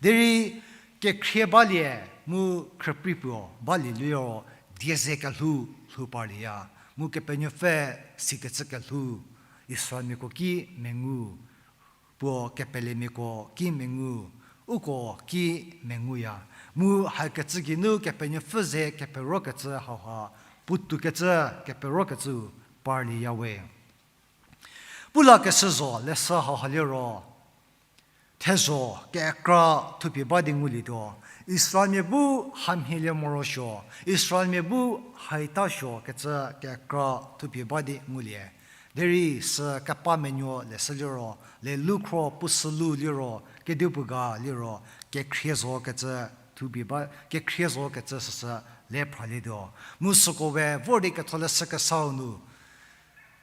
Derei kekhrie balie mu khrüprei puo balie liro, die ze kelhou lhou parlieya. Mu Kepenuopfü sikecü kelhou Israelmiako ki mengu, puo kepelemiako ki mengu, uko ki menguya. Mu hakecü geinu Kepenuopfü ze keperokecü hauha puotoukecü keperokecü parlieya we. Pu lakeshü zo leshü hauha liro, thezho kekra thupie ba di ngulietuo. Israelmia bu hamhielie morosuo, Israelmia bu haita suo kecü kekra thupie ba di ngulie. Derei sü kepa menuo leshü liro, lelukhro puo sülu liro, kedipuo ga liro, kekhrie zo kecü thupie ba, kekhrie zo kecü süsü le phralietuo. Mu süko we vor di ketholeshü kesau nu,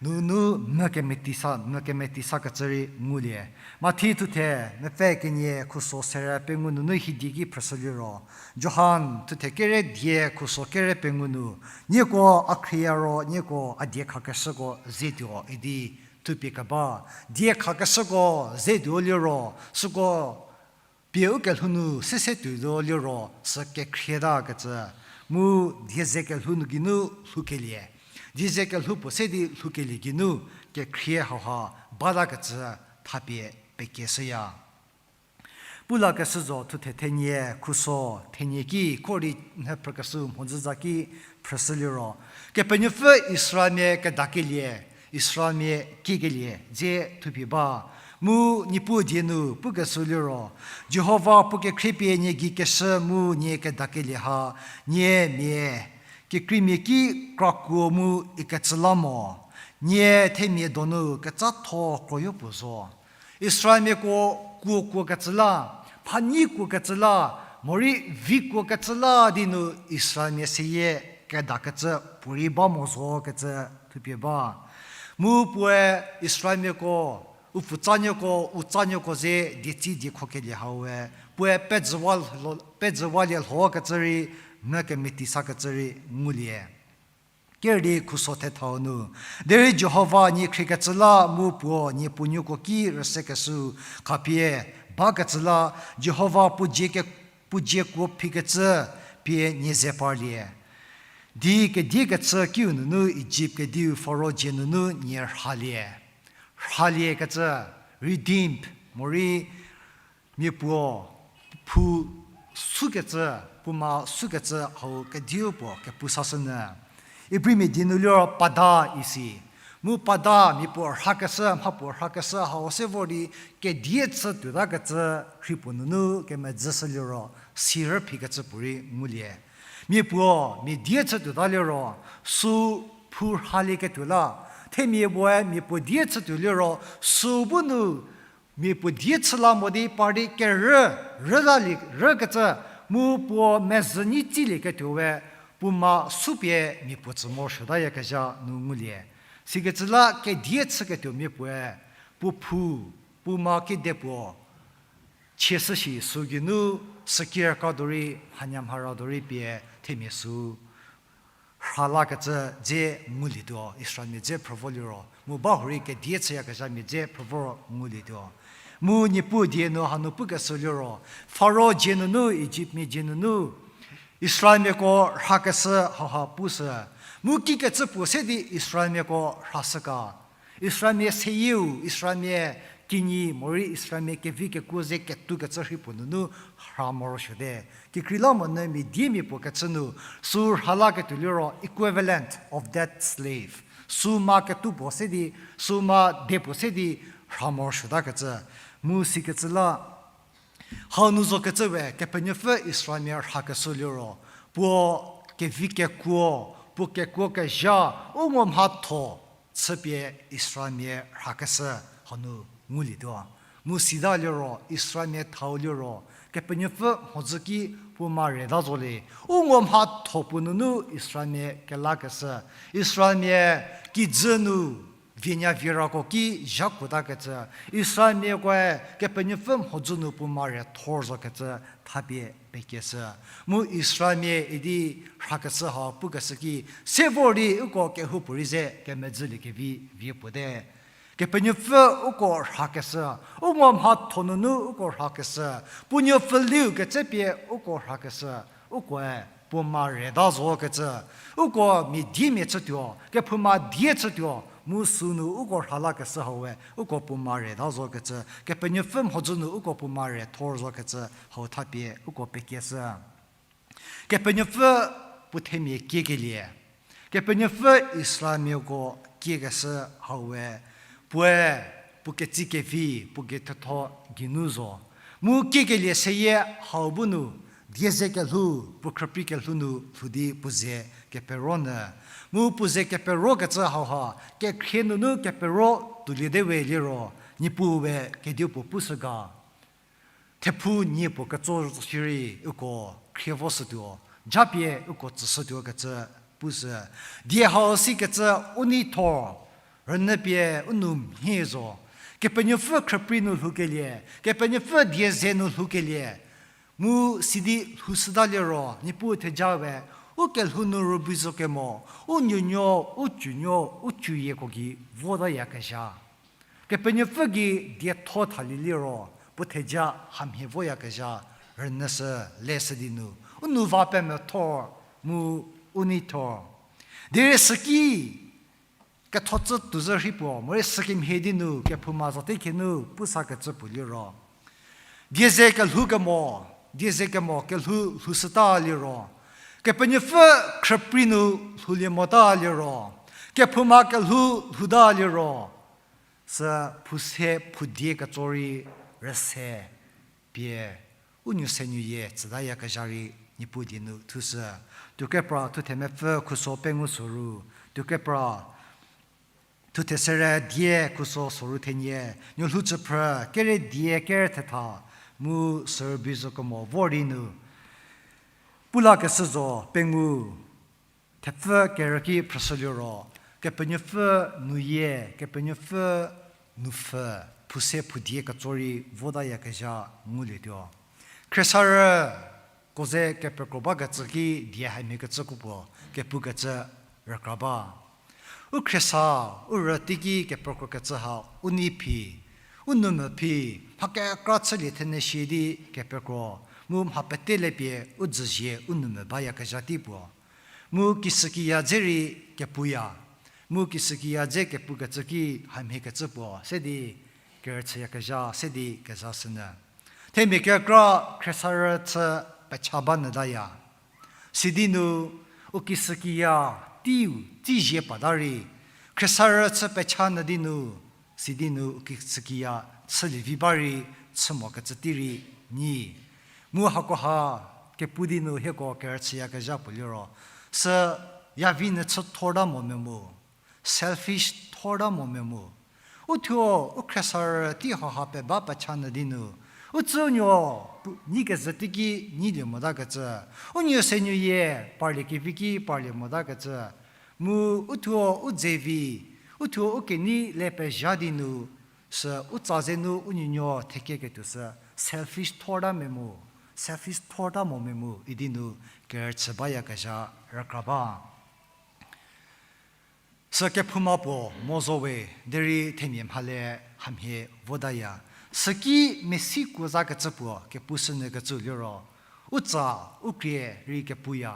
nunu mü kemetisa, mü kemetisakecü rei ngulie. Mathi thuthe mepfü kenie khuso sere pengou nunu hidi ki phrüshü liro, Johan thuthe kere die khuso kere pengou nu, nieko a khrieya ro nieko a diekhakeshüko zetuo idi thupie keba, diekhakeshüko zetuo liro, süko pie ukelhou nu sese tuotuo liro sü kekhrieta kecü, mu die ze kelhou nu geinu lhoukelie, die ze kelhou puo se di lhoukelie geinu kekhrie hauha batakecü thapie pekieshüya. Pu lakeshü zo thuthe thenie khuso thenie ki khor di nhie phrükeshü mhodzü za ki phrüshü liro, Kepenuopfü Israelmia kedakelie, Israelmia kiekelie dze thupie ba. Mu Niepuu die nu pukeshü liro, Jihova puo kekhriepie nie gei keshü mu nie kedakelie ha, nie mia kekreimia ki krakuo mu ikecü la mo, nie themia donu kecatho kroyo puo zo. Israelmiako kuo kuokecü la, mhanyi kuokecü la, morei vi kuokecü la di nu Israelmia seyie kedakecü puorei ba mo zo kecü thupie ba. Mu puoe Israelmiako, u pfutsanuoko, u tsanuoko ze dietsi diekhokelie haue, puoe pedzüwa lho-, pedzüwalie lhokecü rei, mü kemetisakecü rei ngulie. Ker di khuso thethau nu, derei Jihova nie khriekecü la mu puo nie puonuoko ki rüsekeshü khapie bakecü la, Jihova puo dzie ke-, puo dzie kuo phikecü pie nie ze parlie. Di kediekecü kiu nunu Ijipt kediu Faro dzie nunu nie rhalie. Rhaliekecü, redeemed, morei mia puo phu sukecü, puoma sukecü hau kediu puo kepusashünyü. Ibrimia die nu liro pada isi. Mu pada mia puo rhakeshü, mha puo rhakeshü hau se vor di kedie chü tuotakecü rhei puo nunu kemedzüshü liro, sirü phikecü puorei ngulie. Mia puo mia die chü tuota liro, sü phu rhalieketuo la. Themia puoe mia puo die chü tuo liro, sü bu nu mia puo die chü la mo di par di kerü, rülalie rükecü, mu puo mezhü nyi tsilieketuo we, puo ma sü pie mia puo tsü morosuotayakezha nu ngulie. Sikecü la kedie chüketuo mia puoe, puo phu, puo ma kedipuo, chieshü shi sü geinu, sükirka dorei, mhanyamhara dorei pie themia sü rhalakecü dze ngulietuo, Israelmia dze phrü vo liro, mu ba hurei kedie chüyakezhamia dze phrü vo ngulietuo. Mu Niepuu die nu hanu pukeshü liro, Faro dzie nunu, Ijiptmia dzie nunu, Israelmiako rhakeshü hauha pushü. Mu kikecü puo se di Israelmiako rhashüka. Israelmia seyieu, Israelmia kinyi, morei Israelmia kevi kekuo ze ketukecü rhei puo nunu rha morosuote. Kekreilamonyü mia diemia puo kechü nu, sü rhalaketuo liro equivalent of that slave. Sü ma ketu puo se di, sü ma die puo se di rha morosuotakecü. Mu sikecü la, hanu zokecü we, Kepenuopfü Israelmia rhakeshü liro, puo kevi kekuo, puo kekuo kezha, u ngo mhatho chüpie Israelmia rhakeshü hanu ngulietuo. Mu sita liro, Israelmia thau liro, Kepenuopfü mhodzü ki puo ma reta zolie, u ngo mhatho puo nunu Israelmia kelakeshü, Israelmia kijü nu vienya vierako ki zhakuotakecü, Israelmiakoe Kepenuopfü mhodzü nu puo ma re thor zokecü thapie pekieshü. Mu Israelmia idi rhakeshü hau pukeshü ki, se vor di uko kehoupuorei ze kemedzüliekevi vie puote. Kepenuopfü uko rhakeshü, u ngo mhatho nunu uko rhakeshü, puo nuopfüliu kecü pie uko rhakeshü, ukoe puo ma reta zokecü, uko mia diemia chütuo, kephouma die chütuo, mu sünu uko rhalakeshü hau we uko puo ma reta zokecü, Kepenuopfü mhodzü nu uko puo ma re thor zokecü hau thapie uko pekieshü. Kepenuopfü puo themia kiekelie, Kepenuopfü Israelmiako kiekeshü hau we, puoe puo ketsi kevi, puo kethetho geinu zo. Mu kiekelie seyie hau bu nu, die ze kelhou, puo khrüprei kelhou nu lhou di puo ze kepero nyü. Mu puo ze keperokecü hauha, kekhrie nunu kepero tuoliete we liro, Niepuu we kedipuo pushü ga. Thephu nie puo ketso zo shierei uko khrie voshütuo, japie uko tsüshütuo kecü pushü. Die hau sikecü u nei thor, rünyü pie u nou mhie zo. Kepenuopfü khrüprei nu lhoukelie, Kepenuopfü die ze nu lhoukelie, mu sidi lhoushüta liro, Niepuu theja we, u kelhou nu rübei zo kemo, u nuonuo, u tsunuo, u tsuyieko gei votayakezha. Kepenuopfü gei dietho thalie liro, puo theja hamhie voyakezha, rünyüshü, leshü di nu, u nou va pemethor, mu u nei thor. Derei süki, ketho tsü tuozhü rhei puo, morei sükemhie di nu, kephouma zote khenu, pusakecü puo liro. Die ze kelhou kemo, die ze kemo kelhou lhoushüta liro, Kepenuopfü khrüprei nu lhoulie mota liro, kephouma kelhou lhouta liro, sü phuse phudie ketso rei rüse pie, u nuo se nuoyie tsütayakezha rei Niepuu die nu thushü. Tuokepra thuthe mepfü khuso pengou soru, tuokepra thuthe sere die khuso soru thenie, nuolhou tsüphrü, kere die kere thetha, mu sürübei zo kemo vor di nu, pulakeshü zo pengou, thepfü kerü ki phrüshü liro, Kepenuopfü nuyie, Kepenuopfü nupfü, phuse phudie ketso rei votayakezha ngulietuo. Khriesarüko ze kepekro bakecü ki die hamhiekecü kropuo, kepukecü rükra ba. U khriesa, u rü teiki kepekrokecü ha, u nei phi, u noumvü phi, mha kekra chülie thenyü shi di kepekro, mu mha pete le pie u dzüzie u noumvü bayakezha tei puo. Mu kishükiya dze rei kepuya. Mu kishükiya dze kepukecü ki hamhiekecü puo, se di kerüchüyakezha, se di kezashünyü. Themia kekra khriesarü chü pecha ba nyütaya. Sidi nu, u kishükiya teiu, teizie pata rei, Khriesarü chü pecha nyü di nu, sidi nu u kisükiya chülievi ba rei chü mokecü tei rei nyi. Mu hakoha kepu di nu hieko kerüchüyakezha puo liro, sü yavi nyü chü thorta mo me mu, selfish thorta mo me mu. U thuo u khriesarü tei hauha peba pecha nyü di nu, u tsünuo pu-, nyi kezhü teiki nyilie motakecü, u nuo se nuoyie parlie kevi ki parlie motakecü, mu u thuo u dze vi, u thuo u kenei le pezha di nu, sü u tsa ze nu u nuonuo thekeketuo sü selfish thorta me mu, selfish thorta mo me mu idi nu kerüchü bayakezha rükra ba. Sü kephouma puo mo zo we, derei themia mhale hamhie votaya. Süki mesi kuo zakecü puo kepu shünyükecü liro, u tsa u krie rei kepuya.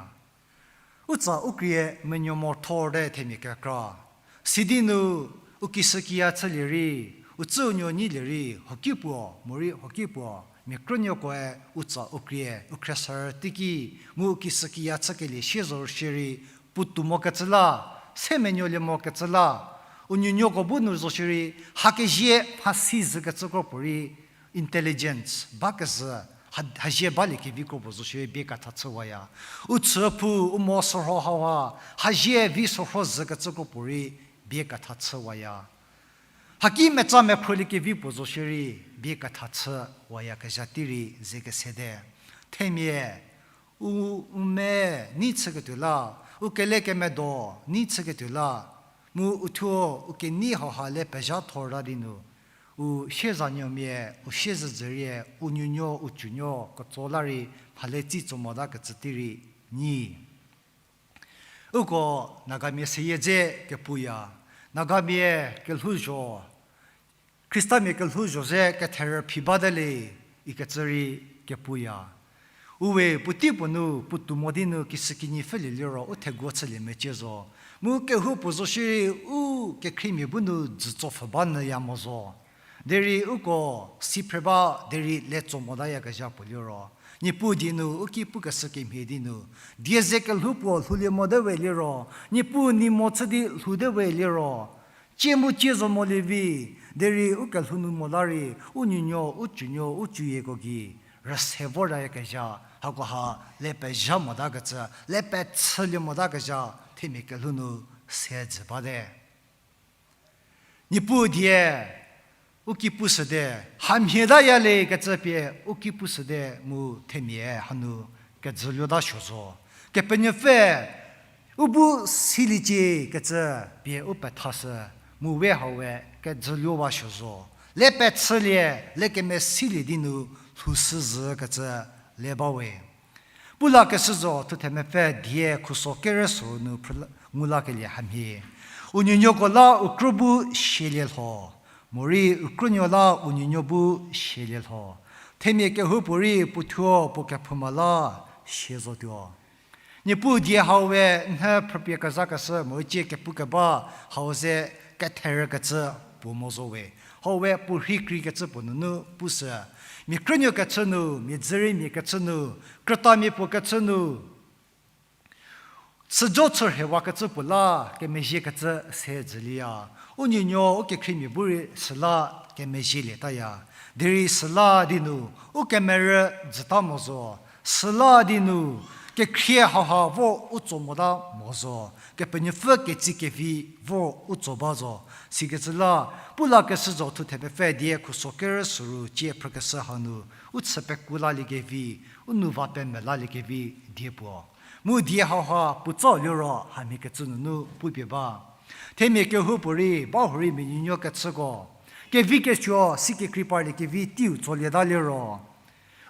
U tsa u krie menuo mo thorte themia kekra. Sidi nu u kisükiya chülie rei, u tsünuo nyilie rei, hoki puo, morei hoki puo, mia krünuokoe u tsa u krie, u khriesarü teiki, mu u kisükiya chükelie sie zo shierei, puotou mokecü la, se menuolie mokecü la, u nuonuoko bu nu zo shierei, hakezie mhasi zhükecü kro puorei, intelligence bakezhü, ha-, hazie balie kevi kro puo zo shierei bie ketha chüwaya. U chüphou, u mo sorho hauha, hazie vi sorho zhükecü kro puorei bie ketha chüwaya. Haki meca mekhrolie kevi puo zo shierei bie ketha chüwayakezha tei rei ze kesete. Themia, u, u me nei chüketuo la, u kelekemedo nei chüketuo la, mu u thuo u kenei hauha le pezha thorta di nu, u siezanuomia, u siezedzürie, u nuonuo, u tsunuo ketso la rei mhale tsi tso motakecü tei rei nyi. Uko Nagamia seyie dze kepuya, Nagamia kelhouzho, Khristamia kelhouzho ze ketherü phi bate le ikecü rei kepuya. Uwe puotei puo nu puotou mo di nu kisükinyi pfhülie liro u theguo chülie mecie zo. Mu kehoupuo zo shierei u kekhriemia bu nu dzütso pfhü ba nyüya mo zo. Derei uko si phre ba derei le tso motayakezha puo liro, Niepuu die nu u ki pukeshü kemhie di nu, die ze kelhou puo lhoulie mote we liro, Niepuu nei mo chü di lhou te we liro, cie mu cie zo molie vi, derei u kelhou nu mo la rei, u nuonuo, u tsunuo, u tsuyieko gei rüse voryakezha, hakoha le pezha motakecü, le pechülie motakezha, themia kelhou nu se jü bate. Niepuu die u ki pushüte, hamhie taya le kecü pie u ki pushüte mu themia hanu kejüluota suo zo. Kepenuopfü u bu siliecie kecü pie u pethashü mu we hau we kejüluowa suo zo. Le pechülie, le kemesilie di nu lhoushü zhükecü le bawe. Pulakeshü zo, thuthemepfü die khuso kerü suru nu phrü-, ngu lakelie hamhie. U nuonuoko la u krü bu sielie lho, morei u krünuo la u nuonuo bu sielie lho. Themia kehoupuorei puothuo puo kephouma la sie zotuo. Niepuu die hau we nhü phrüpie kezhakeshü morei cie kepu keba hau ze ketherükecü puo mo zo we. Hau we puo rhei kreikecü puo nunu pushü. Mia krünuo kechü nu, mia dzüriemia kechü nu, krütamia puo kechü nu, chüjo chürhewakecü puo la kemezhiekecü se jülieya. U nuonuo u kekhriemia bu rei süla kemezhielietaya. Derei süla di nu u kemerü jüta mo zo. Süla di nu kekhrie hauha vor u tso mota mo zo. Kepenuopfü ketsi kevi vor u tso ba zo. Sikecü la, pulakeshü zo, thuthemepfü die khuso kerü suru cie phrükeshü hanu, u chü pekuo laliekevi, u nou va pemvü laliekevi die puo. Mu die hauha puotsa liro hamhiekecü nunu pupie ba. Themia kehoupuorei ba hurei mia nuonuo kechüko, kevi kesuo si kekrei parlie kevi teiu tsolieta liro,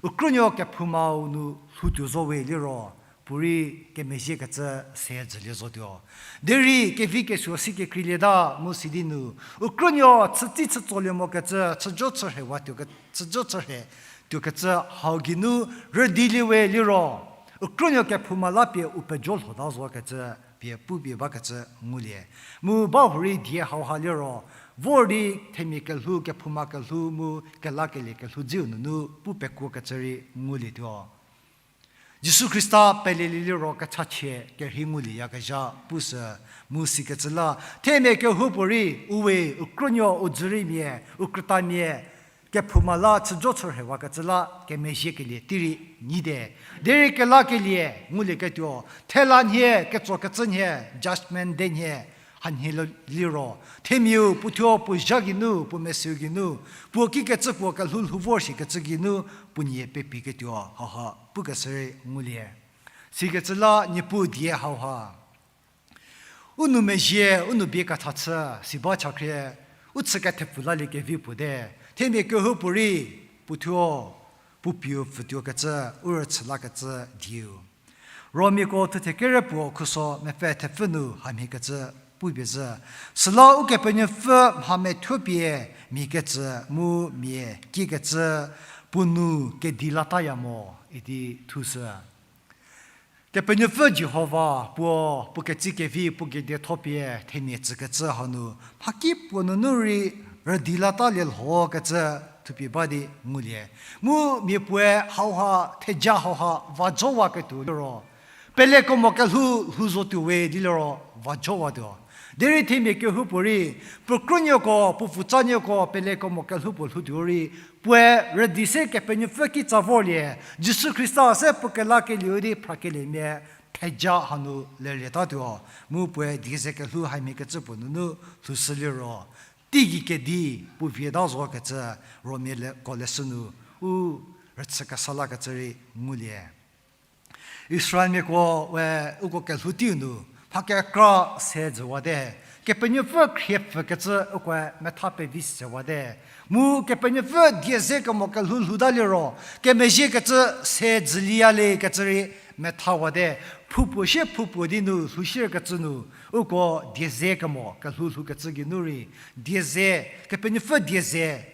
u krünuo kephoumau nu lhoutuo zo we liro, puorei kemezhiekecü se jülie zotuo. Derei kevi kesuo si kekreilieta mu sidi nu, u krünuo chütsi chütsolie mokecü, chüjo chürhewa tuoke-, chüjo chürhe tuokecü hau geinu rüdilie we liro, u krünuo kephouma la pie u pejo lhota zokecü pie pupie bakecü ngulie. Mu ba hurei die hauha liro, vor di themia kelhou, kephouma kelhou mu kelakelie kelhou dziu nunu pu pekuokecü rei ngulietuo. Jisu Khrista pelelie liro kechachie kerhei ngulieyakezha pushü mu sikecü la, themia kehoupuorei, u we, u krünuo, u dzüriemia, u krütamia, kephouma la chüjo chürhewakecü la kemezhiekelie tei rei nyite. Derei kelakelie ngulieketuo, thela nhie, ketsokecü nhie, judgment day nhie, hanhie liro, themiau puothuo puo zha geinu, puo meseu geinu, puo kikecü puo kelhou lhou vor shikecü geinu, puo nie pepiketuo, hauha pukeshü rei ngulie. Sikecü la Niepuu die hauha u nou mezhie, u nou bie ketha chü, si ba chakhrie, u chü kethepfu lalie kevi puo te. Themia kehoupuorei, puothuo, puo pieu pfütuokecü, u rüchü lakecü dieu. Romiako thuthe kere puo khuso mepfü thepfü nu hamhiekecü pupie zhü. Süla Ukepenuopfü mha methuopie mia kecü mu mia kiekecü puo nou kedi lataya mo idi thushü. Kepenuopfü Jihova puo, puo ketsekevi, puo kedietho pie themia tsükecü hanu, mhakipuo nunu rei rüdi latalie lhokecü thupie ba di ngulie. Mu mia puoe hauha, theja hauha vajowaketuo liro, pelekemo kelhou lhou zotuo we di liro vajowatuo. Derei themia kehoupuorei, puo krünuoko, puo pfutsanuoko, pelekemo kelhou puo lhoutuo rei, puoe rüdi se Kepenuopfü kitsa vorlie, Jisu Khrista se puo kelakelieu di phrakeliemia theja hanu lelietatuo. Mu puoe die ze kelhou hamhiekecü puo nunu lhoushü liro, teigei kedi puo vieta zokecü, Romiako leshü nu u rüchü kesa lakecü rei ngulie. Israelmiako we uko kelhou teiu nu mha kekra se jüwate, Kepenuopfü khriepfükecü ukoe metha pevi sewate. Mu Kepenuopfü die ze kemo kelhou lhouta liro, kemezhiekecü se jüliya lekecü rei methawate. Phoupuo sie phoupuo di nu lhoushierkecü nu, uko die ze kemo kelhou lhoukecü geinu rei, die ze, Kepenuopfü die ze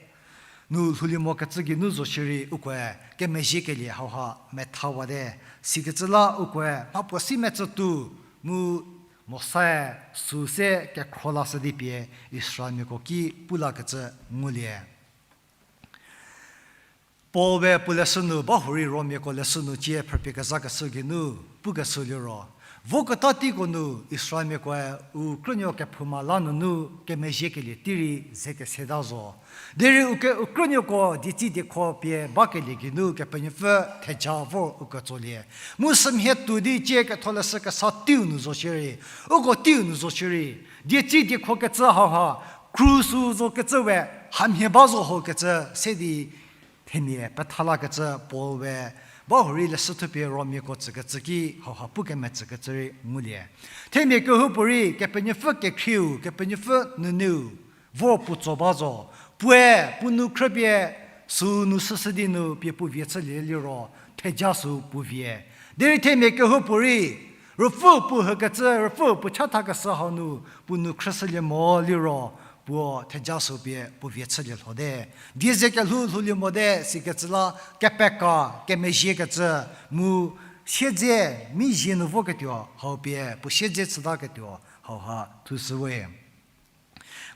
nu lhoulie mokecü geinu zo shierei ukoe kemezhiekelie hauha methawate. Sikecü la ukoe mhapuo si metsütuo mu Mosae süu se kekhro lashü di pie Israelmiako ki pu lakecü ngulie. Paul-e puo leshü nu, bahurei Romiako leshü nu cie phrüpie kezhakeshü geinu pukeshü liro, voketa teiko nu Israelmiakoe u krünuo kephouma la nunu kemezhiekelie tei rei ze keseta zo. Derei uke u krünuoko dietsi diekho pie bakelie geinu Kepenuopfü theja vor u ketsolie. Mu sümhie tuo di cie ketholeshü kesa teiu nu zo shierei, uko teiu nu zo shierei, dietsi diekho kecü hauha, krusu zokecü we, hamhie ba zo hokecü se di themia petha lakecü Paul-e bahurei leshü thupie Romiako tsükecü ki hauha pukemetsükecü rei ngulie. Themia kehoupuorei Kepenuopfü kekhrieu, Kepenuopfü nuneu vor puo tso ba zo. Puoe puo nou khrüpie süu nu shüshü di nu pie puo vie chülie liro, theja süu puo vie. Derei themia kehoupuorei, Ruopfü puo hükecü, Ruopfü puo chathakeshü hau nu puo nou khrüshülie mo liro, puo theja süu pie puo vie chülie lhote. Die ze kelhou lhoulie mote, sikecü la kepeka, kemezhiekecü, mu siedze, mi zie nu voketuo hau pie puo siedze chütaketuo hauha thushüwe.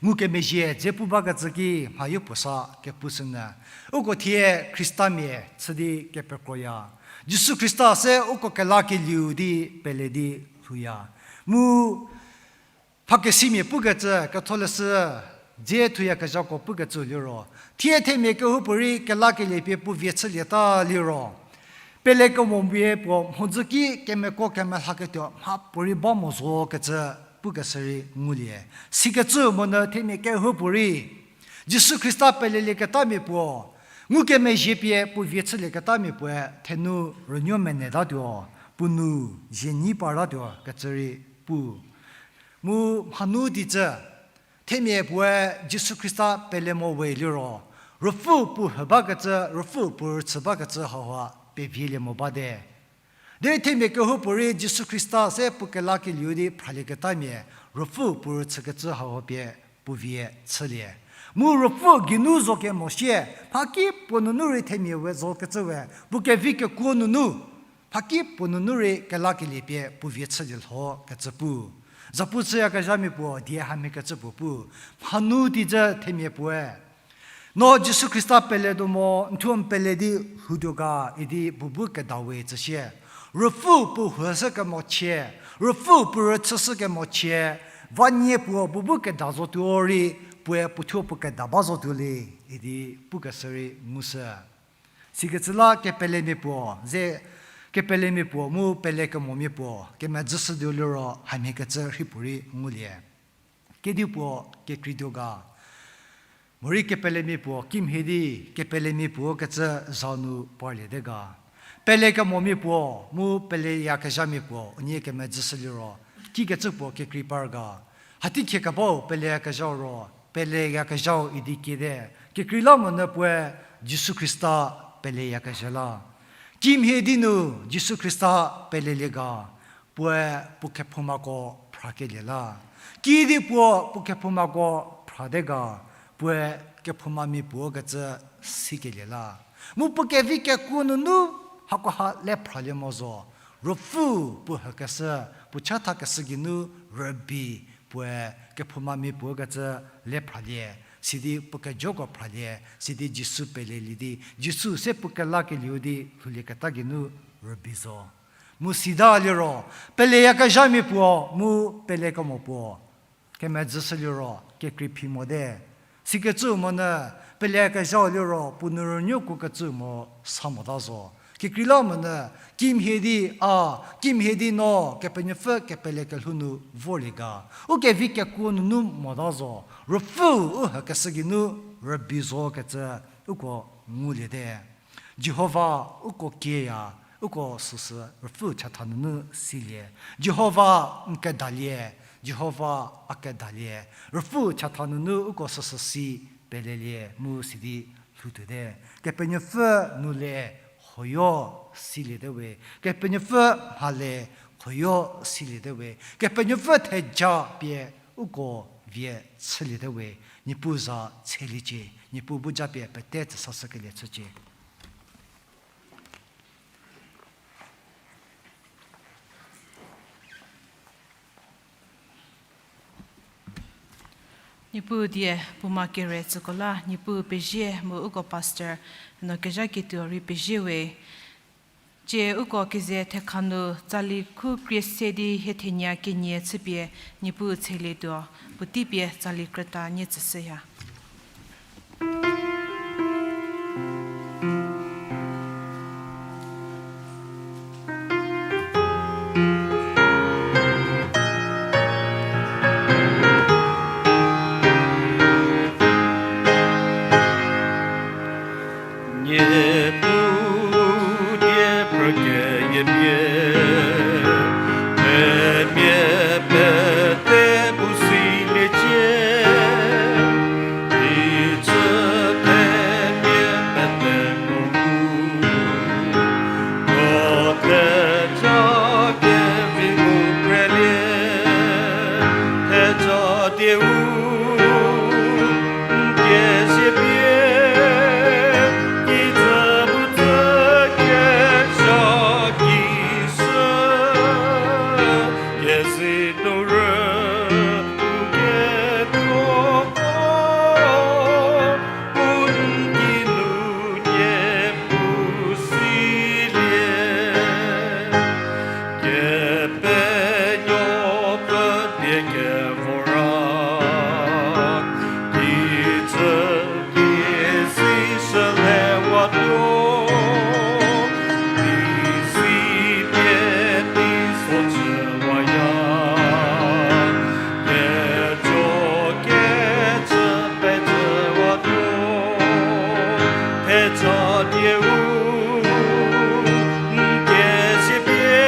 Ngukemezhie dze pu bakecü ki mhayopuo sa kepushünyü, uko thie Khristamia chü di kepekroya. Jisu Khrista se uko kelakelieu di pele di lhouya. Mu mhakesimia pukecü, ketholeshü dze thuyakezhako pukecü liro, thie themia kehoupuorei kelakelie pie puo vie chülieta liro, pelekemomia puo mhodzü ki kemeko kemelhaketuo mhapuorei ba mo zokecü pukeshü rei ngulie. Sikecü monyü themia kehoupuorei Jisu Khrista pelelieketamia puo, ngukemezhie pie puo vie chülieketamia puoe thenu rünuo menetatuo, puo nu zienyi partatuo kecü rei pu. Mu mhanu teicü, themia puoe Jisu Khrista pele mo we liro, Ruopfü puo hü bakecü, Ruopfü puo rüchü bakecü hauha pevielie mo bate. Derei themia kehoupuorei Jisu Khrista se puo kelakelieu di phralieketamia, Ruopfü puo rüchükecü hauha pie puo vie chülie. Mu Ruopfü geinu zo kemo sie, mhakipuo nunu rei themia we zokecü we, puo kevi kekuo nunu, mhakipuo nunu rei kelakelie pie puo vie chülie lho kecü pu. Zapu chüyakezhamia puo die hamhiekecü puo pu. Mhanu teicü themia puoe, no Jisu Khrista peletuo mo, n thuo n pele di lhoutuo ga idi bubu kedawe tsüsie. Ruopfü puo hüshü kemochie, Ruopfü puo rüchüshü kemochie, va nie puo bu bu keda zotuo rei, puoe puothuo puo keda ba zotuo le, idi pukeshü rei ngushü. Sikecü la kepelemia puo, ze kepelemia puo mu pele kemomia puo, kemedzüshütuo liro hamhiekecü rhei puorei ngulie. Kedipuo kekreituo ga. Morei kepelemia puo kimhie di, kepelemia puo kecü zha nu parliete ga. Pele kemomia puo, mu peleyakezhamia puo, unie kemedzüshü liro, kikecü puo kekrei par ga. Hatei khie kebau peleyakezhau ro, peleyakezhau idi kiete, kekreilamonyü puoe Jisu Khrista peleyakezha la. Kimhie di nu Jisu Khrista pelelie ga, puoe puo kephoumako phrakelie la. Kidi puo puo kephoumako phrate ga, puoe kephoumamia puo kecü sikelie la. Mu puo kevi kekuo nunu hakoha le phralie mo zo. Ruopfü puo hükeshü, puo chathakeshü geinu rübei puoe kephoumamia puo kecü le phralie, sidi puo kejoko phralie, sidi Jisu pelelie di, Jisu se puo kelakelieu di lhoulieketa geinu rübei zo. Mu sita liro, peleyakezhamia puo, mu pele kemo puo, kemedzüshü liro, kekreiphi mote. Sikecü monyü, peleyakezhau liro, puo nu rünuokuokecü mo sa mota zo. Kekreilamonyü, kimhie di a, kimhie di no, Kepenuopfü kepele kelhou nu vorlie ga. U kevi kekuo nunu mota zo, Ruopfü u hükeshü geinu rübei zo kecü uko nguliete. Jihova uko kieya, uko süsü Ruopfü chatha nunu silie. Jihova n kedalie, Jihova a kedalie. Ruopfü chatha nunu uko süsü si pelelie mu sidi lhoutuote. Kepenuopfü nu le hoyo siliete we. Kepenuopfü mhale hoyo siliete we. Kepenuopfü theja pie uko vie chüliete we. Niepuu za tsheliecie. Niepuu bu japie pete tsüsashükelie chücie. Niepuu die puoma kere tsüko la, Niepuu pezie mu uko pastor no kezhaketuo rei pezie we. Tsie uko keze thekha nu tsali khu krie se di hie thenie kenie chüpie Niepuu tselietuo, puotei pie tsali krüta nie tsüshüya. Niepuu die phrükeyie pie, themia pete bu siliecie, icü themia pete ko bu, ko theja kevi u prelie, theja dieu n kezie pie, kijü bu tsü kezha kishü, kezei nu rü u ketuoko, u n ki nu nie pu silie. Kepenuopfü die kevor ra, kijü kisi shüle watuo, kisi pie teiso chü waya, kejo kecü pecü watuo, theja dieu n kezie pie,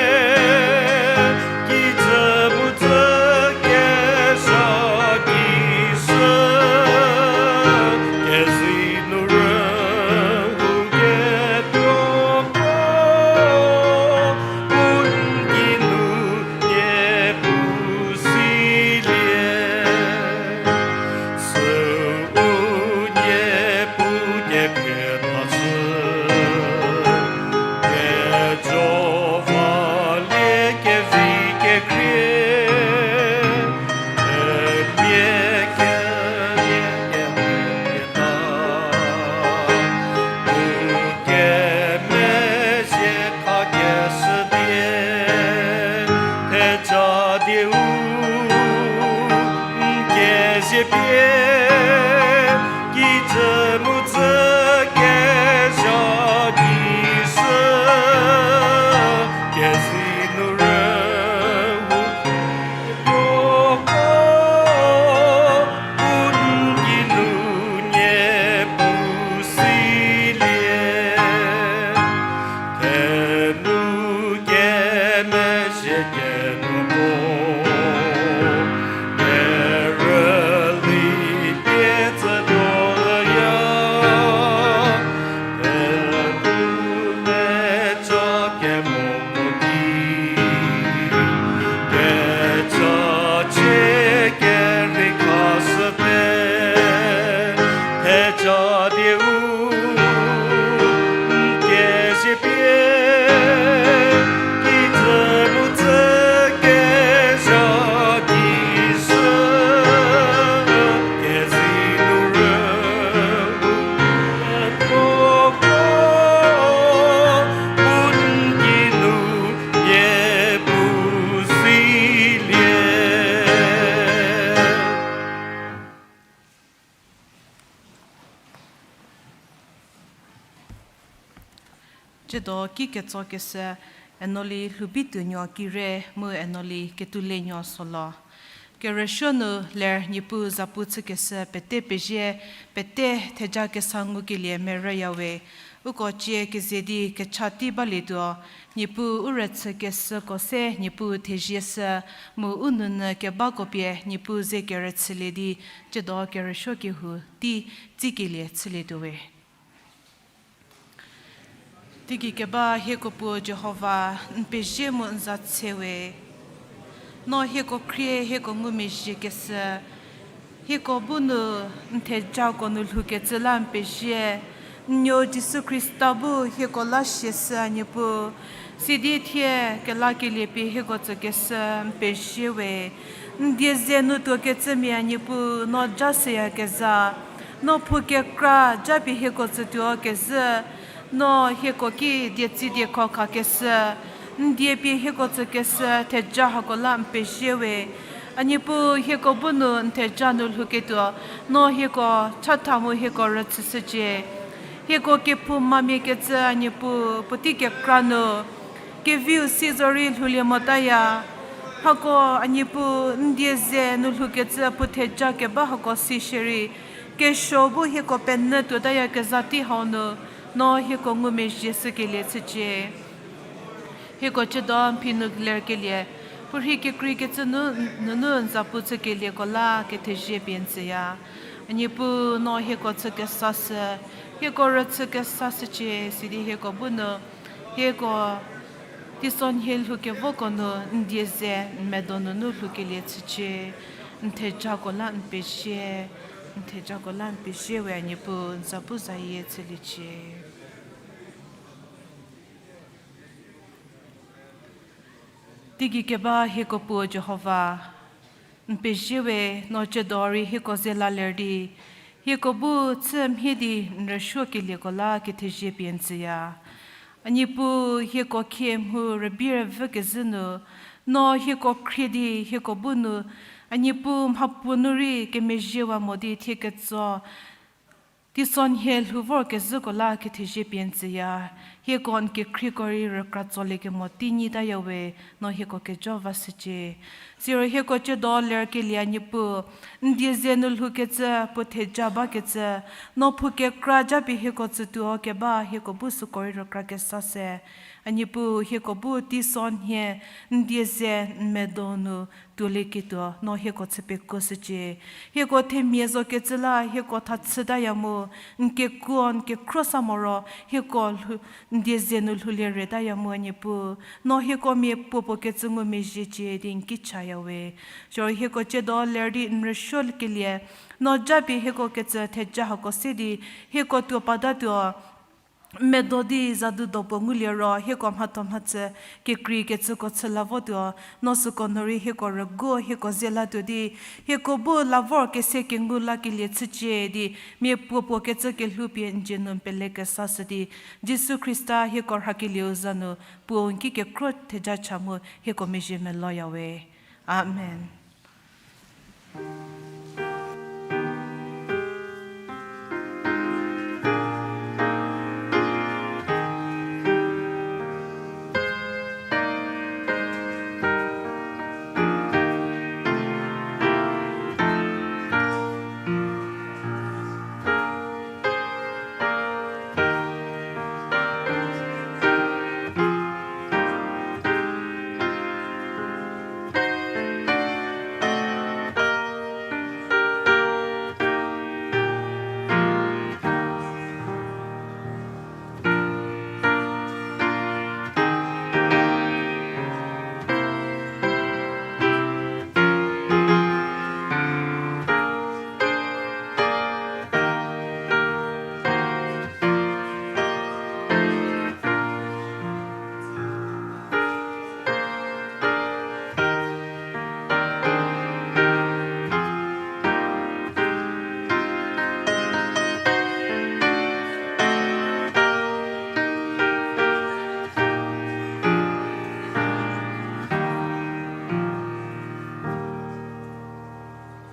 N kezhie pie kijü mu dzü kezha di sü, kezei nu rüu koko, u n geinu nie pu silie. Thenu kemezhie kenuko, kerüli pie tsütuoya, theja kemo mo ki, kecha chie kerei khashüte, theja dieu n kezhie pie kijü mu dzü kezha di sü, kezei nu rüu koko, u n geinu nie pu silie. Tsiedo ki ketsokeshü Enoli Lhoubi Tuonuo kire mu Enoli Ketulenuo Solo. Kerüsuo nu ler Niepuu zapu chükeshü pete pezie, pete theja kesa ngukelie merüyawe. Uko cie keze di kecha tei balietuo, Niepuu u rüchükeshüko se Niepuu thezieshü, mu u nounyü kebako pie Niepuu ze kerüchülie di, tsiedo kerüsuo kehou tei tsikelie chülietuo we. Teigei keba hieko Puo Jihova, n pezie mu n za tse we. No hieko khrie hieko ngumezhiekeshü, hieko bu nu n thejako nu lhoukecü la n pezie. N nuo Jisu Khrista bu hieko la siashü a Niepuu, sidi thie kelakelie pie hieko tsükeshü n pezie we. N die ze nu tuokecümia Niepuu, no ja shüyakezha, no phou kekra japie hieko tsütuo kezhü, no hieko ki dietsi diekho khakeshü, n die pie hieko tsükeshü theja hako la n pezie we. A Niepuu, hieko bu nu n theja nu lhouketuo, no hieko chatha mu hieko rüchüshücie. Hieko kephoumamia kecü a Niepuu, puotei kekra nu keviu si zorei lhoulie motaya. Hako a Niepuu, n die ze nu lhoukecü puo theja keba hako si shierei, kesuo bu hieko penyü tuotayakezha tei hau nu, no hieko ngumezhie shükelie chücie. Hieko tsiedo n phi nu lerkelie, puorhi kekreikecü nu, nunu n zapu chükelieko la kethezie pie n tsüya. A Niepuu, no hieko chü kesashü, hieko rüchü kesashücie, sidi hieko bu nu, hieko teisonhie lhoukevoko nu n die ze n medo nunu lhoukelie chücie. N thejako la n pezie, n thejako la n pezie we a Niepuu, n zapu zayie chüliecie. Teigei keba hieko Puo Jihova, n pezie we, no tsiedo rei hieko ze la ler di, hieko bu chü mhie di n rüsuokelieko la kethezie pie n tsüya. A Niepuu, hieko khie mhu rübei rüvükezhü nu, no hieko khrie di hieko bu nu, a Niepuu, mhapuo nu rei kemezhiewa mo di thie ketso teisonhie lhou vorkezhüko la kethezie pie n tsüya. Hieko n kekhrieko rei rükra tsoliekemo tei nyitaya we, no hieko kejo vashücie. Siro hieko tsiedo lerkelie a Niepuu, n die ze nu lhoukecü puo theja bakecü, no phou kekra japie hieko tsütuo keba hieko bu süko rei rükra kesa se. A Niepuu, hieko bu teisonhie n die ze n medo nu tuolieketuo no hieko chü pekuoshücie. Hieko themia zokecü la hieko thachütaya mu, n kekuo n kekhro sa moro hieko lhou-, n die ze nu lhoulie retaya mu a Niepuu, no hieko mia puopuo kecü ngumezhiecie di n ki chaya we. Siro hieko tsiedo ler di n rüsuokelie, no japie hieko kecü theja hako se di hieko tuo patatuo, medo di zadu dopuo ngulie ro hieko mhatho mhachü kekreikecüko chü la votuo, no süko nu rei hieko rüguo hieko ze latuo di, hieko bu la vor kese kengu lakelie chücie di, mia puopuo kecü kelhou pie n dzie nu n pele kesashü di, Jisu Khrista hieko rhakelieu za nu Puo n ki kekhro theja cha mu hieko mezhie meloya we. Amen.